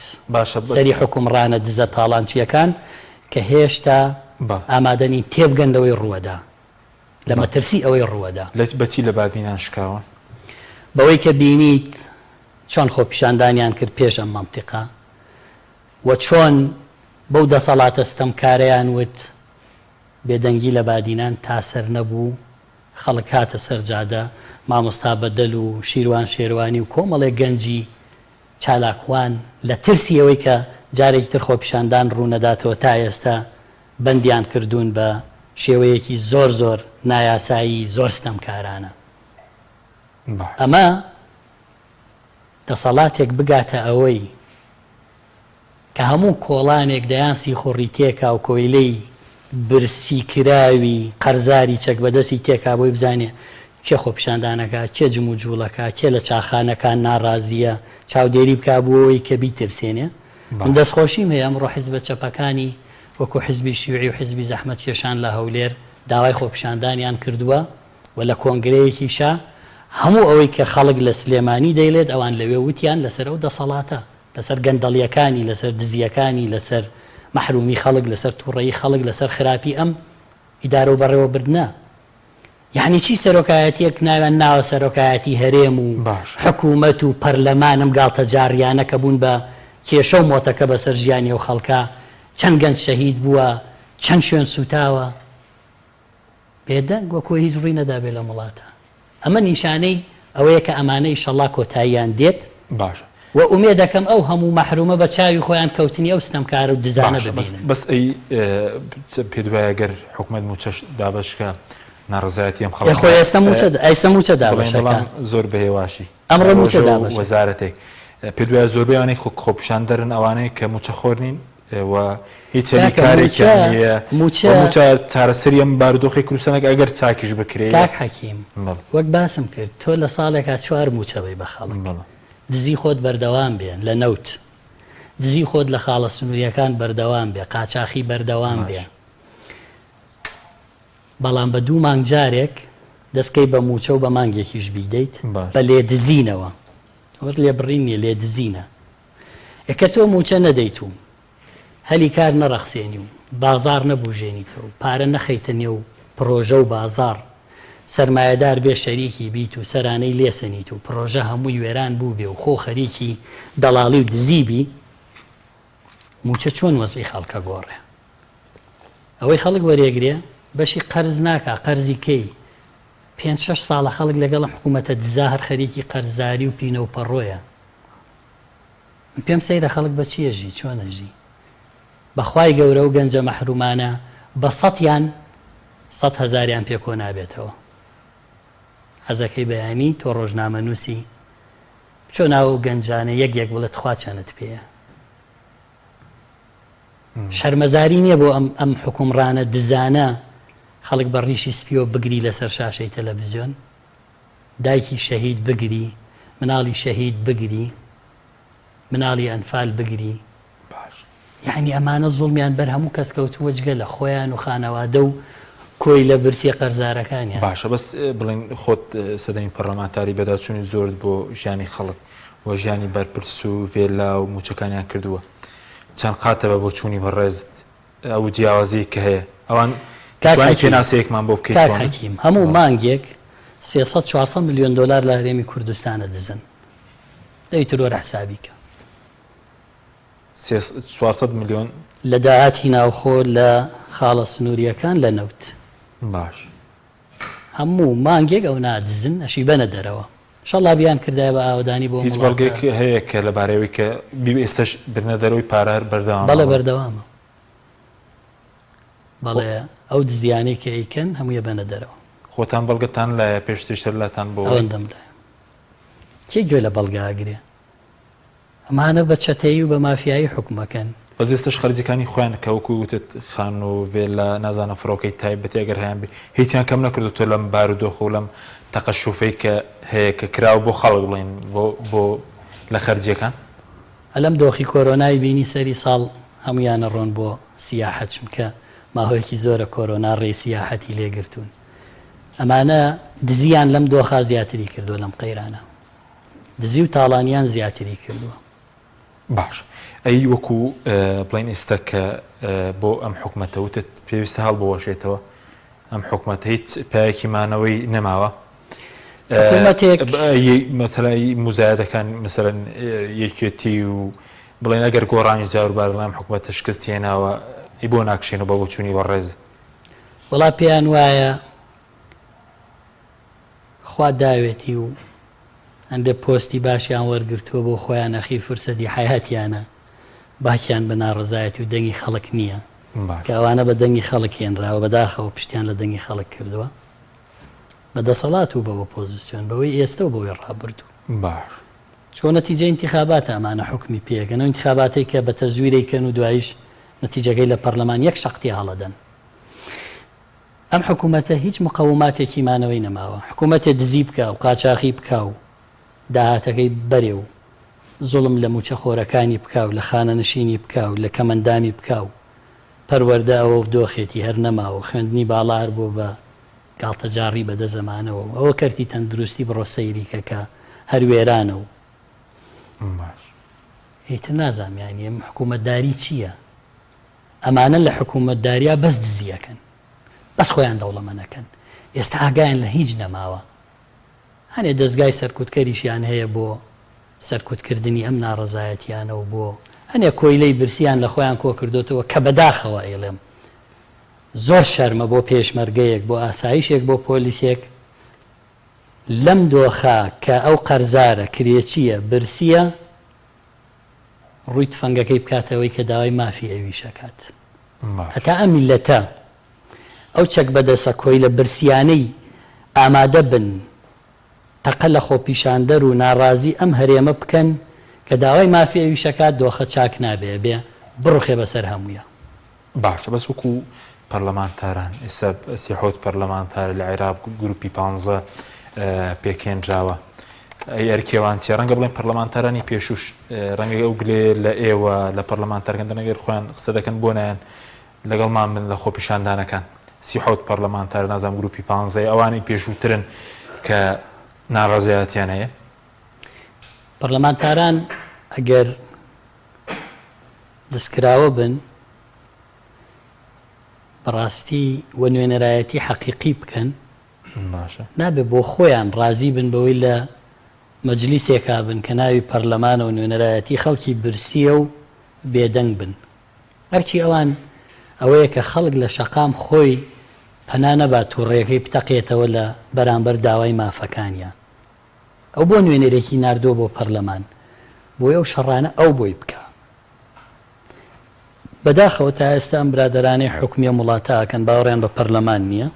سەری حوکمڕانە دزە تاڵانچییەکان کە هێشتا ئامادە نین تێبگەن لەوەی ڕووئەدا. لە مەترسی ئەوەی ڕووئەدا. بە چی لە بادینان شکاوە؟ بەوەی کە بینیت چۆن خۆپیشاندانیان کرد پێش ئەم مەنتیقە و چۆن بەو دەسەڵاتە ستەمکارەیان وت بێدەنگی لە بادینان تا سەر نەبوو خەڵک هاتە سەر جادە، مامۆستا بەدەل و شیروان شێروانی و کۆمەڵێک گەنجی چالاکوان لە ترسی ئەوەی کە جارێکی تر خۆپیشاندان ڕوونەداتەوە تا ئێستا بەندیان کردوون بە شێوەیەکی زۆر زۆر نایاسایی زۆر ستەمکارانە. ئەمە دەسەڵاتێک بگاتە ئەوەی کە هەموو کۆڵانێک دەیان سیخوڕی تێکا و کۆیلەی برسی کراوی قەرزاری چەک بەدەستی تێکا بۆی بزانێ کێ خۆپیشاندانەکا، کێ جموجوڵەکا، کێ لە چاخانەکان ناڕازییە، چاودێری بکا بۆ ئەوەی کە بیترسێنێ. من دەستخۆشیم هەیە ئەمڕۆ حیزبە چەپەکانی وەکو حیزبی شیوعی و حیزبی زەحمەتکێشان لە هەولێر داوای خۆپیشاندانیان کردووە و لە کۆنگرەیەکیشا هەموو ئەوەی کە خەڵک لە سلێمانی دەیڵێت ئەوان لەوێ وتیان لەسەر ئەو دەسەڵاتە. لەسەر گەندەڵیەکانی، لەسەر دزیەکانی، لەسەر مەحرومی خەڵک، لەسەر توڕەیی خەڵک، لەسەر خراپی ئەم ئیدارە و بەڕێوەبردنە. یەعنی چی سەرۆکایەتیەک ناویان ناوە سەرۆکایەتی هەرێم و حکومەت و پەرلەمان ئەم گاڵتەجاڕیانە کە بوون بە کێشە و مۆتەکە بەسەر ژیانی ئەو خەڵکە، چەند گەنج شەهید بووە، چەند شوێن سوتاوە. بێدەنگ وەکو هیچ ڕووی نەدابێ لەم وڵاتە. ئەمە نیشانەی ئەوەیە کە ئەمانە ئیشەڵا کۆتاییان دێت باشە. و ئومێدەکەم ئەو هەموو مەحرومە بە چاوی خۆیان کەوتنی ئەو ستەمکارە و دزانە باشە بەس ببینن. بەس ئەی پێت وایە گەر حکومەت مووچەش دابەش کا ناڕەزایەتی ئەم ئێ خەڵکە خۆ ئێستا مووچە ئێستا مووچە بڵێن دابەش ئەکا. بەڵام زۆر بە هێواشی ئەمڕۆ مووچە ڕۆژە و دابەش ئەکا. وەزارەتێک پێت وایە زۆربەی ئەوانەی خۆپیشاندەرن ئەوانەی کە مووچەخۆر نین؟ و هیچ هەلی کارێکیان نییە موچە موچە چارەسەری ئەم بارودۆخی کوردستانێک ئەگەر چاکیش بکرێت کاک حەکیم وەک باسم کرد تۆ لە ساڵێکا چوار موچە بەی بە خەڵک دزی خۆت بەردەوام بێ لە نەوت دزی خۆت لە خاڵە سنووریەکان بەردەوام بێ قاچاخی بەردەوام بێ بەڵام بە دوو مانگ جارێک دەستکەی بە موچە و بە مانگێکیش بیدەیت بە لێدزینەوە ئەوەت لێبڕین نیە لێدزینە ئێ کە تۆ مووچە نەدەیت و هەلی کار نەڕەخسێنی و بازاڕ نەبوژێنیتەوە و پارە نەخەیتە نێو پڕۆژە و بازاڕ سەرمایەدار بێ شەریکی بیت و سەرانەی لێسەنیت و پڕۆژە هەمووی وێران بووبێ و خۆ خەریکی دەڵاڵی و دزی بی مووچە چۆن وەزعی خەڵک ئەگۆڕێ؟ ئەوەی خەڵک وەرێگرێ بەشی قەرز ناکا قەرزی کەی؟ پێنج شەش ساڵە خەڵک لەگەڵ ئەم حکوومەتە دزا هەر خەریکی قەرزاری و پینە و پەڕۆیە. من پێم سەیرە خەڵک بە چی ئەژی چۆن ئەژی؟ بە خوای گەورە ئەو گەنجە مەحرومانە بە سەتیان سەت هەزاریان پێ کۆ نابێتەوە. حەزەکەی بەیانی تۆ ڕۆژنامەنووسی بچۆ ناو ئەو گەنجانە یەک یەک بڵێ تخوا چەنت پێیە؟ شەرمەزاری نیە بۆ ئەم ئەم حوکمڕانە دزانە خەڵک بە ڕیشی سپیەوە بگری لەسەر شاشەی تەلەڤزیۆن دایکی شەهید بگری مناڵی شەهید بگری مناڵی ئەنفال بگری باش یعنی ئەمانە زوڵمیان بەر هەموو کەس کەوتووە جگە لە خۆیان و خانەوادە و کۆیلە برسیە قەرزارەکانیان. باشە بەس بڵێن خۆت سەدەمی پەرلەمانتاری بەداچوونی زۆرت بۆ ژیانی خەڵک و ژیانی بەرپرس و ڤێلا و موچەکانیان کردووە چەند قاتە بە بۆچوونی بەڕێزت ئەو جیاوازی کە هەیە ئەوان کاک توانی حەکیم پێناسەیەکمان بۆ بکەیت کاک چۆنە؟ حەکیم هەموو مانگێک 300 400 ملیۆن دۆلار لە هەرێمی کوردستانە دزن لەوی تر وەرە حسابی کە. 400 ملیۆن لە داهاتی ناوخۆ لە خاڵە سنوورییەکان لە نەوت. باش. هەموو مانگێک ئەو نادزن ئەشی بەنە دەرەوە. شەڵا بیان کردایە بە ئاوەدانی بۆ ئەم هیچ وڵاتە. بەڵگەیەک هەیە کە لەبارەی ئەوەی کە بی ئێستەش بردنە دەرەوەی پارە هەر بەردەوامە؟ بەڵێ بەردەوامە. بەڵێ ئەو دزیانەی کە ئەیکەن هەمووی ئەبەنە دەرەوە. خۆتان بەڵگەتان لایە پێشتریش هەر لاتان بۆ ئەوەی؟ ئەوەندەم لایە. کێ گوێ لە بەڵگە ئەگرێ؟ ئەمانە بە چەتەیی و بە مافیایی حوکم ئەکەن. بەس ئێستەش خەرجیەکانی خۆیان کە وەکو وتت خانوو ڤێلا نازانم فڕۆکەی تایبەتی ئەگەر هەیان بێ هیچیان کەم نەکردۆتەوە لەم بارودۆخ و لەم تەقەشوفەی کە هەیە کە کراوە بۆ خەڵک بڵێین بۆ بۆ لە خەرجیەکان. ئەلەم دۆخی کۆرۆنای بینی سەری ساڵ هەموویان ئەڕۆن بۆ سیاحەت چونکە ماوەیەکی زۆرە کۆرۆنا ڕێی سیاحەتی لێ گرتوون ئەمانە دزیان لەم دۆخا زیاتری کردووە لەم قەیرانە. دزی و تاڵانیان زیاتری کردووە. باش ئەی وەکو بڵێن ئێستا کە بۆ ئەم حکومەتە وتت پێویستە هەڵبوەشێتەوە ئەم حکومەتە هیچ پایەکی مانەوەی نەماوە حکومەتێک مەسەلای موزایەدەکان مەسەلەن یەکێتی و بڵێن ئەگەر گۆڕانی جاروبار دەڵێن ئەم حکومەتە شکست هێناوە ئی بۆ ناکشێن و بە بۆچوونی بەڕێز وەڵا پێیان وایە خوا داوێتی و هەندێ پۆستی باشیان وەرگرتووە بۆ خۆیان ئەخیر فرسەتی حەیاتیانە باکیان بە ناڕەزایەتی و دەنگی خەڵک نییە کە ئەوانە بە دەنگی خەڵک هێنراوە بەداخەوە پشتیان لە دەنگی خەڵک کردووە بە دەسەڵات و بە ئۆپۆزیسیۆن بەوەی ئێستە و بەوەی ڕابردوو باش چۆن نەتیجە ئینتیخاباتە ئەمانە حوکمی پێکەن ئەو ئینتیخاباتەی کە بە تەزویرەی کەن و دواییش نەتیجەکەی لە پەرلەمان یەک شەق تێ هەڵەدەن ئەم حکومەتە هیچ مقەوماتێکی مانەوەی نەماوە، حکومەتێ دزی بکا و قاچاخی بکا و داهاتەکەی بەرێ و زوڵم لە موچەخۆرەکانی بکا و لە خانەنشینی بکا و لە کەمەندامی بکا و پەروەردە ئەوە و دۆخێتی هەر نەماوە و خوێندنی باڵا هەر بووە بە گاڵتەجاڕی بە دەست ئەمانەوە و ئەوە کەرتی تەندروستی بڕۆ سەیری کە کە هەر وێرانە و باش. ئیتر نازانم یانی ئەم حکومەتداری چییە؟ ئەمانە لە حکومەتداریا بەس دزی ئەکەن بەس خۆیان دەوڵەمەن ئەکەن ئێستا ئاگایان لە هیچ نەماوە هەنێ دەزگای سەرکوتکەریشیان هەیە بۆ سەرکوتکردنی ئەم ناڕەزایەتیانە و بۆ هەنێ کۆیلەی برسیان لە خۆیان کۆکردۆتەوە کە بەداخەوە ئەیڵێم زۆر شەرمە بۆ پێشمەرگەیەک بۆ ئاسایشێک بۆ پۆلیسێک لەم دۆخە کە ئەو قەرزارە کرێچیە برسیە ڕووی تفەنگەکەی بکاتە ئەوەی کە داوای مافی ئەویش ئەکات. هەتا ئەم میللەتە، ئەو چەک بەدەسە کۆیلە برسیانەی ئامادە بن تەقە لە خۆپیشاندەر و ناڕازی ئەم هەرێمە بکەن کە داوای مافی ئەویش ئەکات دۆخە چاک نابێ ئەبێ. بڕوخێ بەسەر هەموویا. باشە بەس وەکو پەرلەمانتاران ئێستا 37 پەرلەمانتار لە عێراق گروپی پانزە پێکهێنراوە ئەی ئەرکێوان چیە ڕەنگە بڵێن پەرلەمانتارانی پێشوش ڕەنگە ئەو گلێ لە ئێوە لە پەرلەمانتارەکان دەنەگەر خۆیان قسە دەکەن بۆ نایەن لەگەڵمان بن لە خۆپیشاندانەکان 37 پەرلەمانتار نازانم گروپی پانزەی ئەوانەی پێشووترن کە ناڕەزایەتیان هەیە. پەرلەمانتاران ئەگەر دەستکراوە بن بەڕاستی و نوێنەرایەتی حەقیقی بکەن باشە. نابێ بۆ خۆیان ڕازی بن بەوەی لە مەجلیسێکا بن کە ناوی پەرلەمانە و نوێنەرایەتی خەڵکی برسییە و بێدەنگ بن. ئەرکی ئەوان ئەوەیە کە خەڵک لە شەقام خۆی پەنا نەبات توڕەیەکەی بتەقێتەوە لە بەرامبەر داوای مافەکانیان. ئەو بۆ نوێنەرێکی ناردووە بۆ پەرلەمان بۆی ئەو شەڕانە ئەو بۆی بکا. بەداخەوە تا ئێستا ئەم برادەرانەی حوکمی ئەم وڵاتە ئەکەن باوەڕیان بە پەرلەمان نییە.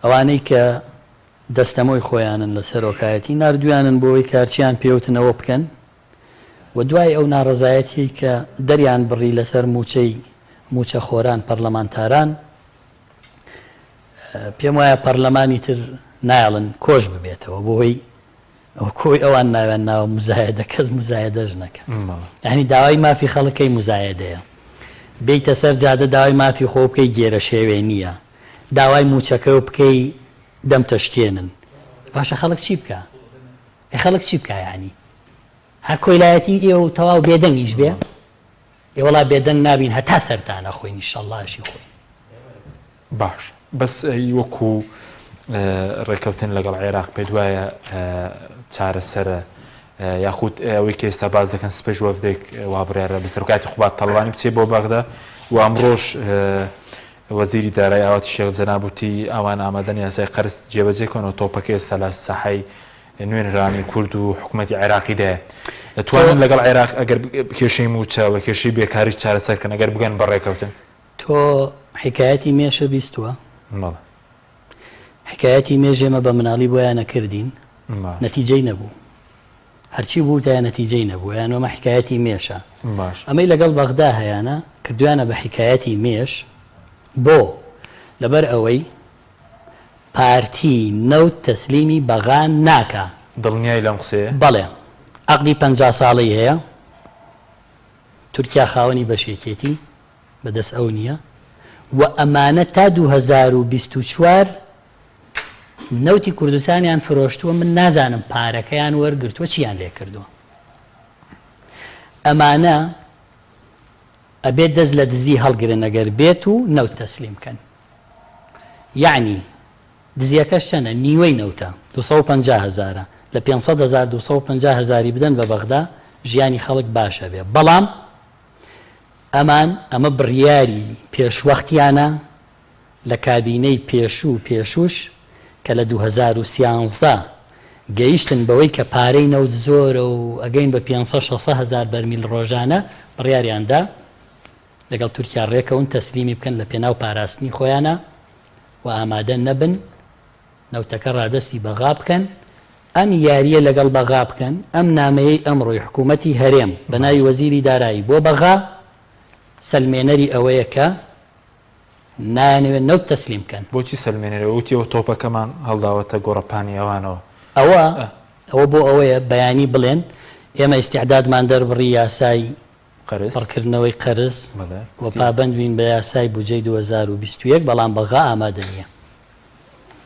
ئەوانەی کە دەستەمۆی خۆیانن لە سەرۆکایەتی ناردویانن بۆ ئەوەی کارچیان پێوتنەوە بکەن و دوای ئەو ناڕەزایەتیەی کە دەریان بڕی لەسەر مووچەی مووچەخۆران پەرلەمانتاران پێم وایە پەرلەمانی تر نایەڵن کۆش ببێتەوە بۆ هۆی ئەو کۆی ئەوان ناویان ناوە مزایەدە کەس مزایەدەش نەکە یعنی داوای مافی خەڵکەی مزایەدەیە بیتە سەر جادە داوای مافی خۆ بکەی گێرە شێوێ نییە داوای موچەکە و بکەی دەم تەشکێنن باشە خەڵک چی بکە ئێ خەڵک چی بکا یانی هەر کۆیلایەتی ئێوە و تەواو بێدەنگیش بێ ئێ وەڵا بێدەنگ نابین هەتا سەرتان ئەخۆین ئیشەڵڵاشی خۆین. باش بەس وەکو ڕێکەوتن لەگەڵ عێراق پێت وایە چارەسەرە یاخود ئەوەی کە ئێستا باس دەکەن سپەش وەفدێک وا بڕیارە بە سەرۆکایەتی قوباد تاڵەبانی بچێ بۆ بەغدا و ئەمڕۆش وەزیری دارایی ئاواتی شێخ جەناب وتی ئەوان ئامادەن یاسای قەرز جێبەجێ کەن و تۆپەکە ئێستا لە ساحەی نوێنەرانی کورد و حکوومەتی عێراقیدایە. دەتوانن لەگەڵ عێراق ئەگەر کێشەی مووچە و کێشەی بێکاریش چارەسەر کەن ئەگەر بگەن بە ڕێکەوتن؟ تۆ حیکایەتی مێشە بیستووە؟ بەڵێ. حیکایەتی مێش ئێمە بە مناڵی بۆیان ئەکردین نەتیجەی نەبوو. هەرچی بووتایە نەتیجەی نەبوو یان ئەمە حیکایەتی مێشە. ئەمەی لەگەڵ بەغدا هەیانە کردویانە بە حیکایەتی مێش بۆ؟ لەبەر ئەوەی پارتی نەوت تەسلیمی بەغا ناکا. دڵنیای لەم قسەیە؟ بەڵێ. عەقدی 50 ساڵەی هەیە. تورکیا خاوەنی بەشێکێتی بەدەست ئەو نییە و ئەمانە تا 2024 نەوتی کوردستانیان فرۆشتووە من نازانم پارەکەیان وەرگرتووە چیان لێ کردووە ئەمانە ئەبێت دەست لە دزی هەڵگرن ئەگەر بێت و نەوت تەسلیم بکەن یعنی دزیەکەش چەنە نیوەی نەوتە 250 هەزارە لە 500 هەزار 250 هەزاری بدەن بە بەغدا ژیانی خەڵک باشە بێ بەڵام ئەمان ئەمە بڕیاری پێشوەختیانە لە کابینەی پێشوو و پێشووش کە لە 2013 گەیشتن بەوەی کە پارەی نەوت زۆرە و ئەگەین بە 500 600 هەزار بەرمیل ڕۆژانە بڕیاریان دا لەگەڵ تورکیا ڕێکەون تەسلیمی بکەن لە پێناو پاراستنی خۆیانا و ئامادە نەبن نەوتەکە ڕادەستی بەغا بکەن ئەم یارییە لەگەڵ بەغا بکەن ئەم نامەیەی ئەمڕۆی حکوومەتی هەرێم بە ناوی وەزیری دارایی بۆ بەغا سەلمێنەری ئەوەیە کە نایانەوێت نەوت تەسلیم بکەن. بۆچی سەلمێنەرە؟ وتی ئەوە تۆپەکەمان هەڵداوەتە گۆڕەپانی ئەوانەوە. ئەوە ئەوە بۆ ئەوەیە بەیانی بڵێن ئێمە ئیستیعدادمان دەربڕی یاسای پڕکردنەوەی قەرز و پابەند بین بە یاسای بودجەی 2021 بەڵام بەغا ئامادە نییە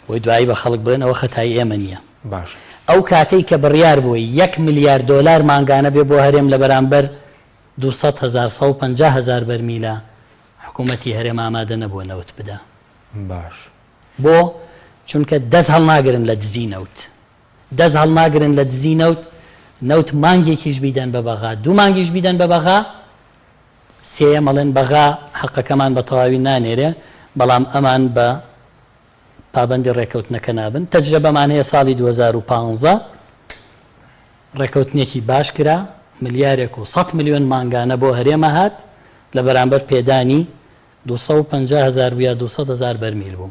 بۆی دوایی بە خەڵک بڵێن ئەوە خەتای ئێمە نییە. ئەو کاتەی کە بڕیار بوو یەک ملیار دۆلار مانگانە بێ بۆ هەرێم لە بەرامبەر 200 هەزار 150 هەزار بەرمیلە حکوومەتی هەرێم ئامادە نەبووە نەوت بدا. باش. بۆ؟ چونکە دەست هەڵناگرن لە دزی نەوت. دەست هەڵناگرن لە دزی نەوت، نەوت مانگێکیش بیدەن بە بەغا، دوو مانگیش بیدەن بە بەغا، سێیەم ئەڵێن بەغا حەقەکەمان بە تەواوی نانێرێ، بەڵام ئەمان بە پابەندی ڕێکەوتنەکە نابن. تەجرەبەمان هەیە ساڵی 2015 ڕێکەوتنێکی باش کرا، ملیارێک و سەد ملیۆن مانگانە بۆ هەرێمە هات لە بەرامبەر پێدانی 250 هەزار بوو یا 200 هەزار بەرمیل بوو.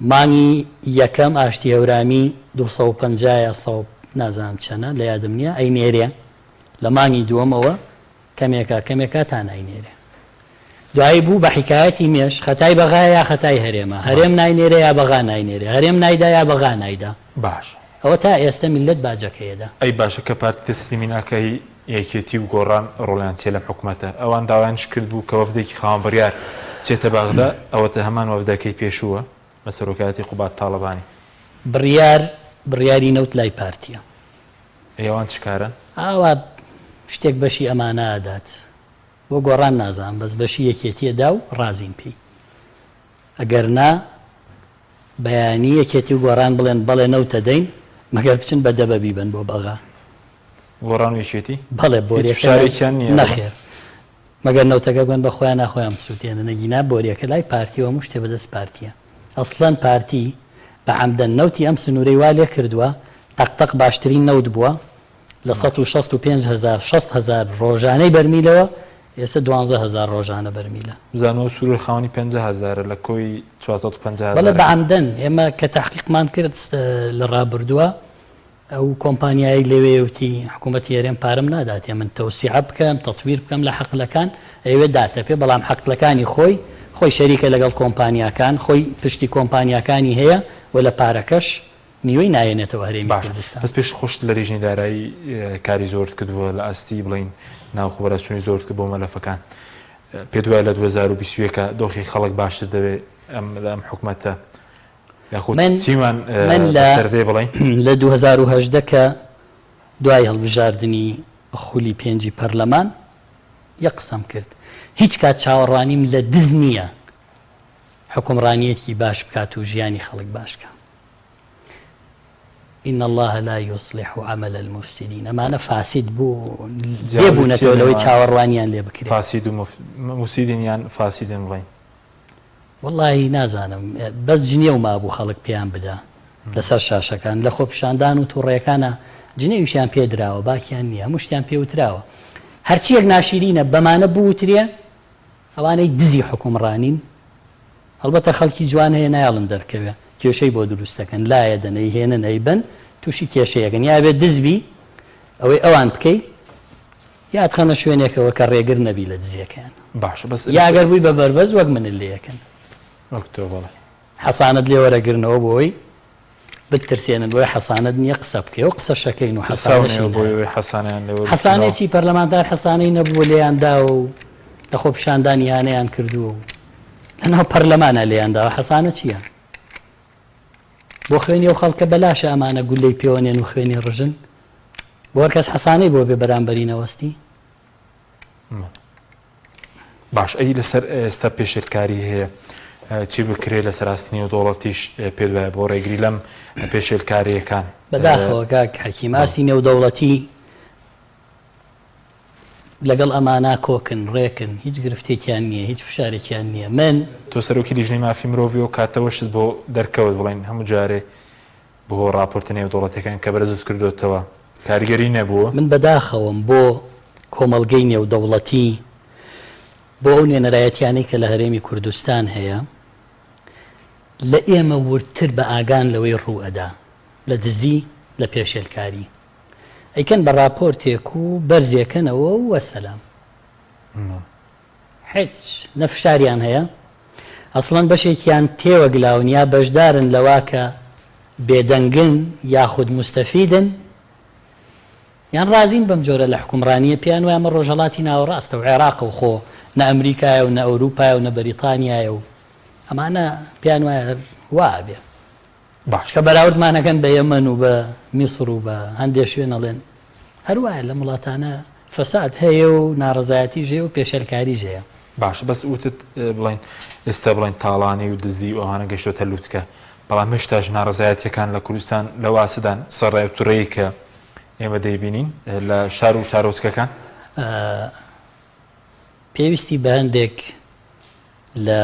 مانگی یەکەم ئاشتی هەورامی 250 یا سەد نازانم چەنە لە یادم نییە ئەینێرێ لە مانگی دووەمەوە. کەمێکا کەمێکا تا ناینێرێ. دوایی بوو بە حیکایەتی مێش، خەتای بەغایە یا خەتای هەرێمە؟ هەرێم ناینێرێ یا بەغا ناینێرێ؟ هەرێم نایدا یا بەغا نایدا؟ باشە. ئەوە تا ئێستە میللەت باجەکەیەدا. ئەی باشە کە پارتی تەسلیمی ناکا هی یەکێتی و گۆڕان ڕۆڵیان چیە لەم حکومەتە؟ ئەوان داوایانش کردبوو کە وەفدێکی خاوەن بڕیار بچێتە بەغدا، ئەوەتە هەمان وەفدەکەی پێشووە بە سەرۆکایەتی قوباد تاڵەبانی. بڕیار بڕیاری نەوت لای پارتیە. ئەی ئەوان چ کارەن؟ ئاوا شتێک بەشی ئەمانە ئەدات. بۆ گۆڕان نازانم بەس بەشی یەکێتیە دا و ڕازین پێی ئەگەر نا بەیانی یەکێتی و گۆڕان بڵێن بەڵێ نەوتە دەین مەگەر بچن بە دەبە بیبەن بۆ بەغا. گۆڕان و یەکێتی؟ بەڵێ هیچ بۆریەکە فشارێکیان نییە؟ نەخێر مەگەر نەوتەکە بکەن بە خۆیان ناخۆیان بسوتێنن ئەگینا بۆریەکە لای پارتی و هەموو شتێ بەدەست پارتیە ئەسڵەن پارتی بە عەمدەن نەوتی ئەم سنورەی وا لێکردوە تەق تەق باشترین نەوت بووە لە 165 هەزار 60 هەزار ڕۆژانەی بەرمیلەوە ئێستا دوانزە هەزار ڕۆژانە بەرمیلە. بزانم ئەو سورور خاوەنی 50 هەزارە لە کۆی 450 بەڵێ هەزارەکە. بە عەمدەن ئێمە کە تەحقیقمان کرد لە ڕابردووە ئەو کۆمپانیایەی لەوێیە وتی حکوومەتی هەرێم پارەم ناداتێ من تەوسیعە بکەم تەتویر بکەم لە حەقلەکان ئەیەوێت داتەپێ بەڵام حەقلەکانی خۆی خۆی شەریکە لەگەڵ کۆمپانیاکان خۆی پشکی کۆمپانیاکانی هەیە و لە پارەکەش نیوەی نایەنێتەوە هەرێمی باشە کوردستان. بەس پێش خۆشت لە لیژنەی دارایی کاری زۆرت کردووە لە ئاستی بڵێین ناوخۆ بەرەوچوونی زۆرت کرد بۆ مەلەفەکان پێت وایە لە 2021 دۆخی خەڵک باشتر دەبێت ئەم لە ئەم حکومەتە یاخود من چیمان من لە بەسەر دێ بڵێین؟ لە 2018 کە دوای هەڵبژاردنی خولی پێنجی پەرلەمان یەک قسەم کرد هیچ کات چاوەڕوانیم لە دز نییە حوکمڕانییەکی باش بکات و ژیانی خەڵک باش کا. ان اللە لا یصلح عمل المفسدین ئەمانە فاسد بوون لێ جیاوازی چیە بوونەتەوە لەوەی نێوان چاوەڕوانیان لێ بکرێ. فاسد و موفسیدین یان فاسدن بڵێین؟ وەڵاهی نازانم بەس جنێو مابوو خەڵک پێیان بدا لەسەر شاشەکان لە خۆپیشاندان و توڕەیەکانا جنێویشیان پێ دراوە باکیان نیە هەموو شتیان پێ وتراوە هەرچیەک ناشیرینە بەمانە بوترێ ئەوانەی دزی حوکمڕانین هەڵبەتە خەڵکی جوان هەیە نایەڵن دەرکەوێ کێشەی بۆ دروست دەکەن لایەدەن ئەیهێنن ئەیبەن توشی کێشەیەکەن یا ئەبێ دز بی ئەوەی ئەوان بکەی یا ئەتخەنە شوێنێکەوە کە ڕێگر نەبی لە دزیەکەیان باشە بەس یا گەر بووی بە بەربەست وەک منت لێ ئەکەن. وەک تۆ بەڵێ. حەسانەت لێ وەرەگرنەوە بۆی بتترسێنن بۆیە حەسانەت نییە قسە بکەی ئەو قسە شەکەین و ترساونەوە حەسانەشی بۆی نایە. ئەوەی حەسانەیان لێ وەرگرتنەوە. حەسانەی چی پەرلەمانتار حەسانەی نەبووە لێیان داوە و لە خۆپیشاندان ئیهانەیان کردووە و لەناو پەرلەمانا لێیان داوە حەسانە چییە؟ بۆ خوێنی ئەو خەڵکە بەلاشە ئەمانە گولەی پێوەنێن و خوێنی ڕژن بۆ هەرکەس حەسانەی بۆ بێ بەرامبەری نەوەستی؟ باش ئەی لەسەر ئێستا پێشێلکاری هەیە چی بکرێ لەسەر ئاستی نێودەوڵەتیش پێت وایە بۆ ڕێگری لەم پێشێلکارییەکان؟ بەداخەوە کاک حەکیم ئاستی نێودەوڵەتی لەگەڵ ئەمانە کۆکن ڕێکن هیچ گرفتێکیان نییە هیچ فشارێکیان نییە من. تۆ سەرۆکی لیژنەی مافی مرۆڤی ئەو کاتەوە شت بۆ دەرکەوت بڵێن هەموو جارێ بۆ ڕاپۆرتە نێودەوڵەتیەکان کە بەرزت کردۆتەوە کاریگەری نەبووە؟ من بەداخەوەم بۆ کۆمەڵگەی نێودەوڵەتی، بۆ ئەو نوێنەرایەتیانەی کە لە هەرێمی کوردستان هەیە، لە ئێمە وردتر بە ئاگان لەوەی ڕوو ئەدا، لە دزی، لە پێشێلکاری. ئەیکەن بە ڕاپۆرتێک و بەرزێکەنەوە و وەسەلام. هیچ نە فشاریان هەیە ئەسڵەن بەشێکیان تێوەگلاون یا بەشدارن لەوە کە بێدەنگن یاخود موستەفیدن یان ڕازین بەم جۆرە لە حوکمڕانییە پێیان وایە ئەمە ڕۆژهەڵاتی ناوەڕاستە و عێراقە و خۆ نە ئەمریکایە و نە ئەوروپایە و نە بەریتانیایە و ئەمانە پێیان وایە هەر وا ئەبێ. باش. کە بەراوردمان ئەکەن بە یەمەن و بە میسر و بە هەندێ شوێن ئەڵێن هەر وایە لەم وڵاتانە فەساد هەیە و ناڕەزایەتیش هەیە و پێشێلکاریش هەیە. باشە بەس وتت بڵێن ئێستا بڵێن تاڵانی و دزی و ئەوانە گەشتۆتە لوتکە بەڵام هێشتاش ناڕەزایەتیەکان لە کوردستان لەو ئاستدان سەرڕای ئەو توڕەیەی کە ئێمە دەیبینین لە شار و شارۆچکەکان؟ پێویستی بە هەندێک لە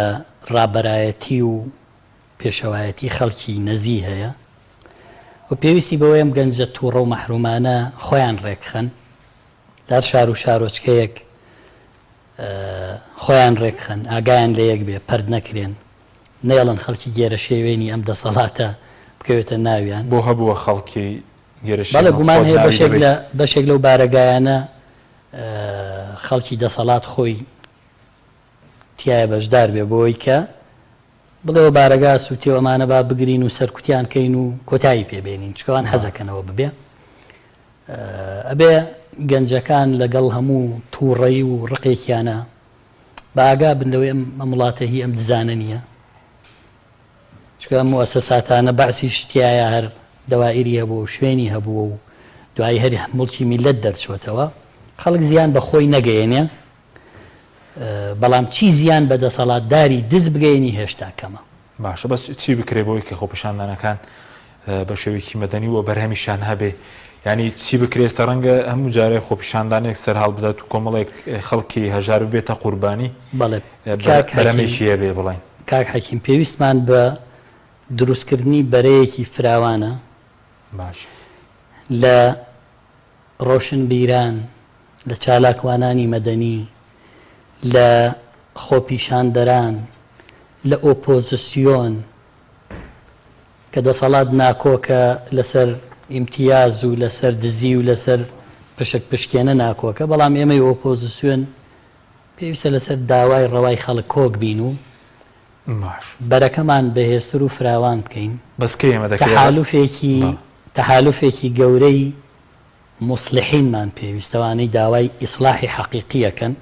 ڕابەرایەتی و پێشەوایەتی خەڵکی نەزیه هەیە و پێویستی بەوەیە ئەم گەنجە توڕە و مەحرومانە خۆیان ڕێکخەن لە هەر شار و شارۆچکەیەک خۆیان ڕێکخەن ئاگایان لە یەک بێ پەرت نەکرێن نەیەڵن خەڵکی گێرە شێوێنی ئەم دەسەڵاتە بکەوێتە ناویان. بۆ هەبووە خەڵکی گێرە بەڵێ شێوێن گومان خۆت هەیە ناوی بەشێک دەبەیت؟ لە بەشێک لەو بارەگایانە. خەڵکی دەسەڵات خۆی تیایە بەشدار بێ بۆی کە بڵێەوە بارەگا سووتێ و ئەمانە با بگرین و سەرکوتیان کەین و کۆتایی پێ بێنین چکەوان حەزەکەنەوە ببێ ئەبێ گەنجەکان لەگەڵ هەموو تووڕەی و ڕقێکیانە بە ئاگا بن لەوەی ئەم وڵاتە هی ئەم دزانە نییە چونکە ئەم موئەسەساتانە بەعسیش تیایا هەر دەوائیری هەبووە و شوێنی هەبووە و دوایی هەر موڵکی میللەت دەرچۆتەوە خەڵک زیان بە خۆی نەگەیەنێ بەڵام چی زیان بە دەسەڵاتداری دز بگەیەنی هێشتا کەمە. باشە بەس چی بکرێ بۆی کە خۆپیشاندانەکان بە شێوەیەکی مەدەنی و بەرهەمیشیان هەبێ یانی چی بکرێ ئێستا ڕەنگە هەموو جارێ خۆپیشاندانێک سەرهەڵ بدات و کۆمەڵێک خەڵکی هەژار ببێتە قوربانی بەڵێ کاک حەکیم بەرهەمێکی هەبێ بڵێن. کاک حەکیم پێویستمان بە دروستکردنی بەرەیەکی فراوانە باش. لە ڕۆشنبیران، لە چالاکوانانی مەدەنی، لە خۆپیشاندەران، لە ئۆپۆزسیۆن کە دەسەڵات ناکۆکە لەسەر ئیمتیاز و لەسەر دزی و لەسەر پشک پشکێنە ناکۆکە، بەڵام ئێمەی ئۆپۆزسیۆن پێویستە لەسەر داوای ڕەوای خەڵک کۆک بین و باش. بەرەکەمان بەهێزتر و فراوان بکەین. بەس کەی ئێمە دەکرێ؟ تەحالوفێکی بەڵێ. تەحالوفێکی گەورەی موسڵیحینمان پێویستە، ئەوانەی داوای ئیسڵاحی حەقیقی ئەکەن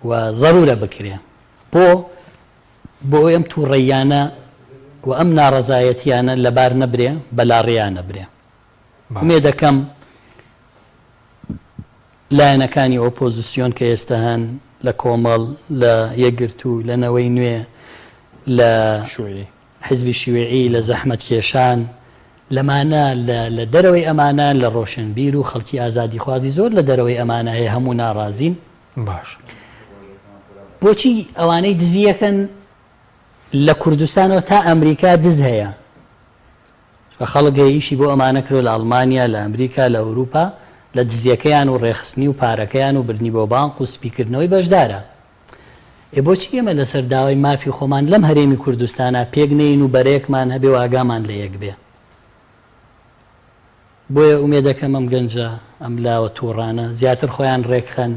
و زەرورە بکرێ. بۆ؟ بۆ ئەوەی ئەم توڕەییانە و ئەم ناڕەزایەتییانە لەبار نەبرێ، بەلاڕێیا نەبرێ. ئومێدەکەم لایەنەکانی ئۆپۆزسیۆن کە ئێستە هەن لە کۆمەڵ، لە یەکگرتوو، لە نەوەی نوێ، لە حیزبی شیوعی، لە زەحمەتکێشان، لەمانە، لە لە دەرەوەی ئەمانە، لە ڕۆشنبیر و خەڵکی ئازادیخوازی زۆر لە دەرەوەی ئەمانە هەیە هەموو ناڕازین. باش. بۆچی ئەوانەی دزییەکەن لە کوردستانەوە تا ئەمریکا دز هەیە؟ چونکە خەڵک هەیە ئیشی بۆ ئەمانە کردوە لە ئەڵمانیا، لە ئەمریکا، لە ئەوروپا، لە دزیەکەیان و ڕێکخستنی و پارەکەیان و بردنی بۆ بانق و سپیکردنەوەی بەشدارە. ئێ بۆچی ئێمە لەسەر داوای مافی خۆمان لەم هەرێمی کوردستانا پێک نەیەین و بەرەیەکمان هەبێ و ئاگامان لە یەک بێ؟ بۆیە ئومێدەکەم ئەم گەنجە، ئەم لاوە توڕانە زیاتر خۆیان ڕێکخەن،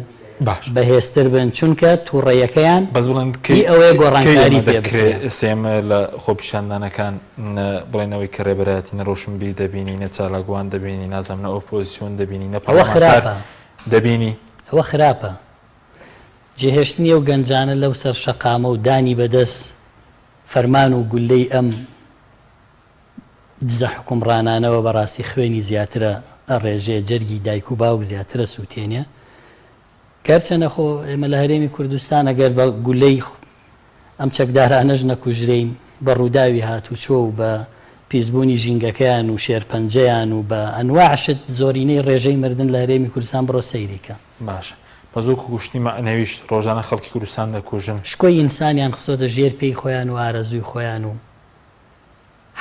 باش. بەهێزتر بن، چونکە توڕەیەکەیان بەس بڵێن هی کەی ئەوەیە کەی گۆڕانکاری ئەمە پێ دەکرێ بکرێ. ئێستا ئێمە لە خۆپیشاندانەکان نە بڵێن ئەوەی کە ڕێبەرایەتی نە ڕۆشنبیر دەبینی نە چالاکوان دەبینی نازانم نە ئۆپۆزسیۆن دەبینی نە ئەوە پەڕلەمانتار خراپە. دەبینی. ئەوە خراپە. جێهێشتنی ئەو گەنجانە لەو سەر شەقامە و دانی بەدەست فەرمان و گوللەی ئەم دزە حوکمڕانانەوە بەڕاستی خوێنی زیاترە ئەڕێژێ جەرگی دایک و باوک زیاترە سوتێنێ گەرچەنە خۆ ئێمە لە هەرێمی کوردستان ئەگەر بە گولەی ئەم چەکدارانەش نەکوژرێین بە ڕووداوی هاتوچۆ و بە پیسبوونی ژینگەکەیان و شێرپەنجەیان و بە ئەنواع شت زۆرینەی ڕێژەی مردن لە هەرێمی کوردستان بڕۆ سەیری کە. باشە بەس وەکو کوشتنی مەعنەویش ڕۆژانە خەڵکی کوردستان دەکوژن. شکۆی ئینسانیان خستۆتە ژێر پێی خۆیان و ئارەزووی خۆیان و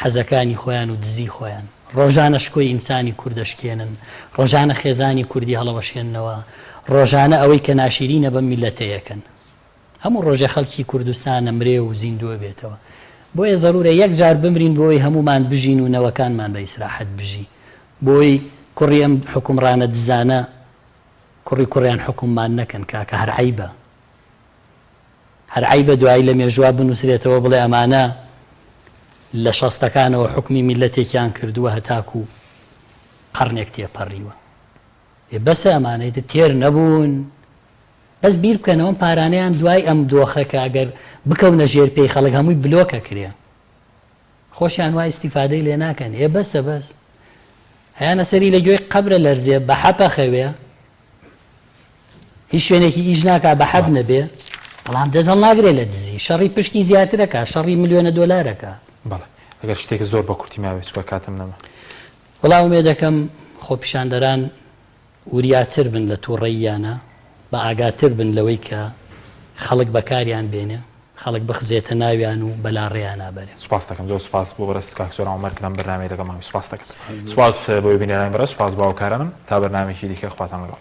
حەزەکانی خۆیان و دزی خۆیان. ڕۆژانە شکۆی ئینسانی کورد ئەشکێنن، ڕۆژانە خێزانی کوردی هەڵەوەشێننەوە، ڕۆژانە ئەوەی کە ناشیرینە بەم میللەتە یەکەن. هەموو ڕۆژێ خەڵکی کوردستان ئەمرێ و زیندوو ئەبێتەوە. بۆیە زەرورە یەک جار بمرین بۆ ئەوەی هەموومان بژین و نەوەکانمان بە ئیسراحەت بژی. بۆ ئەوەی کوڕی ئەم حوکمڕانە دزانە کوڕی کوڕیان حوکممان نەکەن کاکە هەر عەیبە. هەر عەیبە دوایی لە مێژووا بنووسرێتەوە بڵێ ئەمانە لە شەستەکانەوە حوکمی میللەتێکیان کردووە هەتاکوو قەڕنێک تێپەڕیوە. ئێ بەسە ئەمانە ئیتر تێر نەبوون. بەس بیر بکەنەوە ئەم پارانەیان دوای ئەم دۆخە کە ئەگەر بکەونە ژێر پێی خەڵک هەمووی بلۆک ئەکرێ. خۆشیان وا ئیستیفادەی لێ ناکەن. ئێ بەسە بەس. هەیانە سەری لە گوێی قەبرە لەرزێ بە حەپە خەوێ. هیچ شوێنێکی ئیش ناکا بە حەب نەبێ بەڵام دەست هەڵناگرێ لە دزی شەڕی پشکی زیاترەکە شەڕی ملیۆنە دۆلارەکە. بەڵێ ئەگەر شتێک زۆر بە کورتی ماوێ چونکە کاتم نەما. وەڵا ئومێدەکەم خۆپیشاندەران وریاتر بن لە توڕەییانە بە ئاگاتر بن لەوەی کە خەڵک بەکاریان بێنێ خەڵک بخزێتە ناویان و بەلاڕێیانا بەرێ. سوپاست دەکەم زۆر سوپاس بۆ بەڕێز کاک سۆران عومەر کە لەم بەرنامەیە لەگەڵمان بووی سوپاست دەکەم سوپاس بۆ بینەرانی بەڕێز سوپاس بۆ هاوکارانم تا بەرنامەیەکی دیکە خواتان لەگەڵ.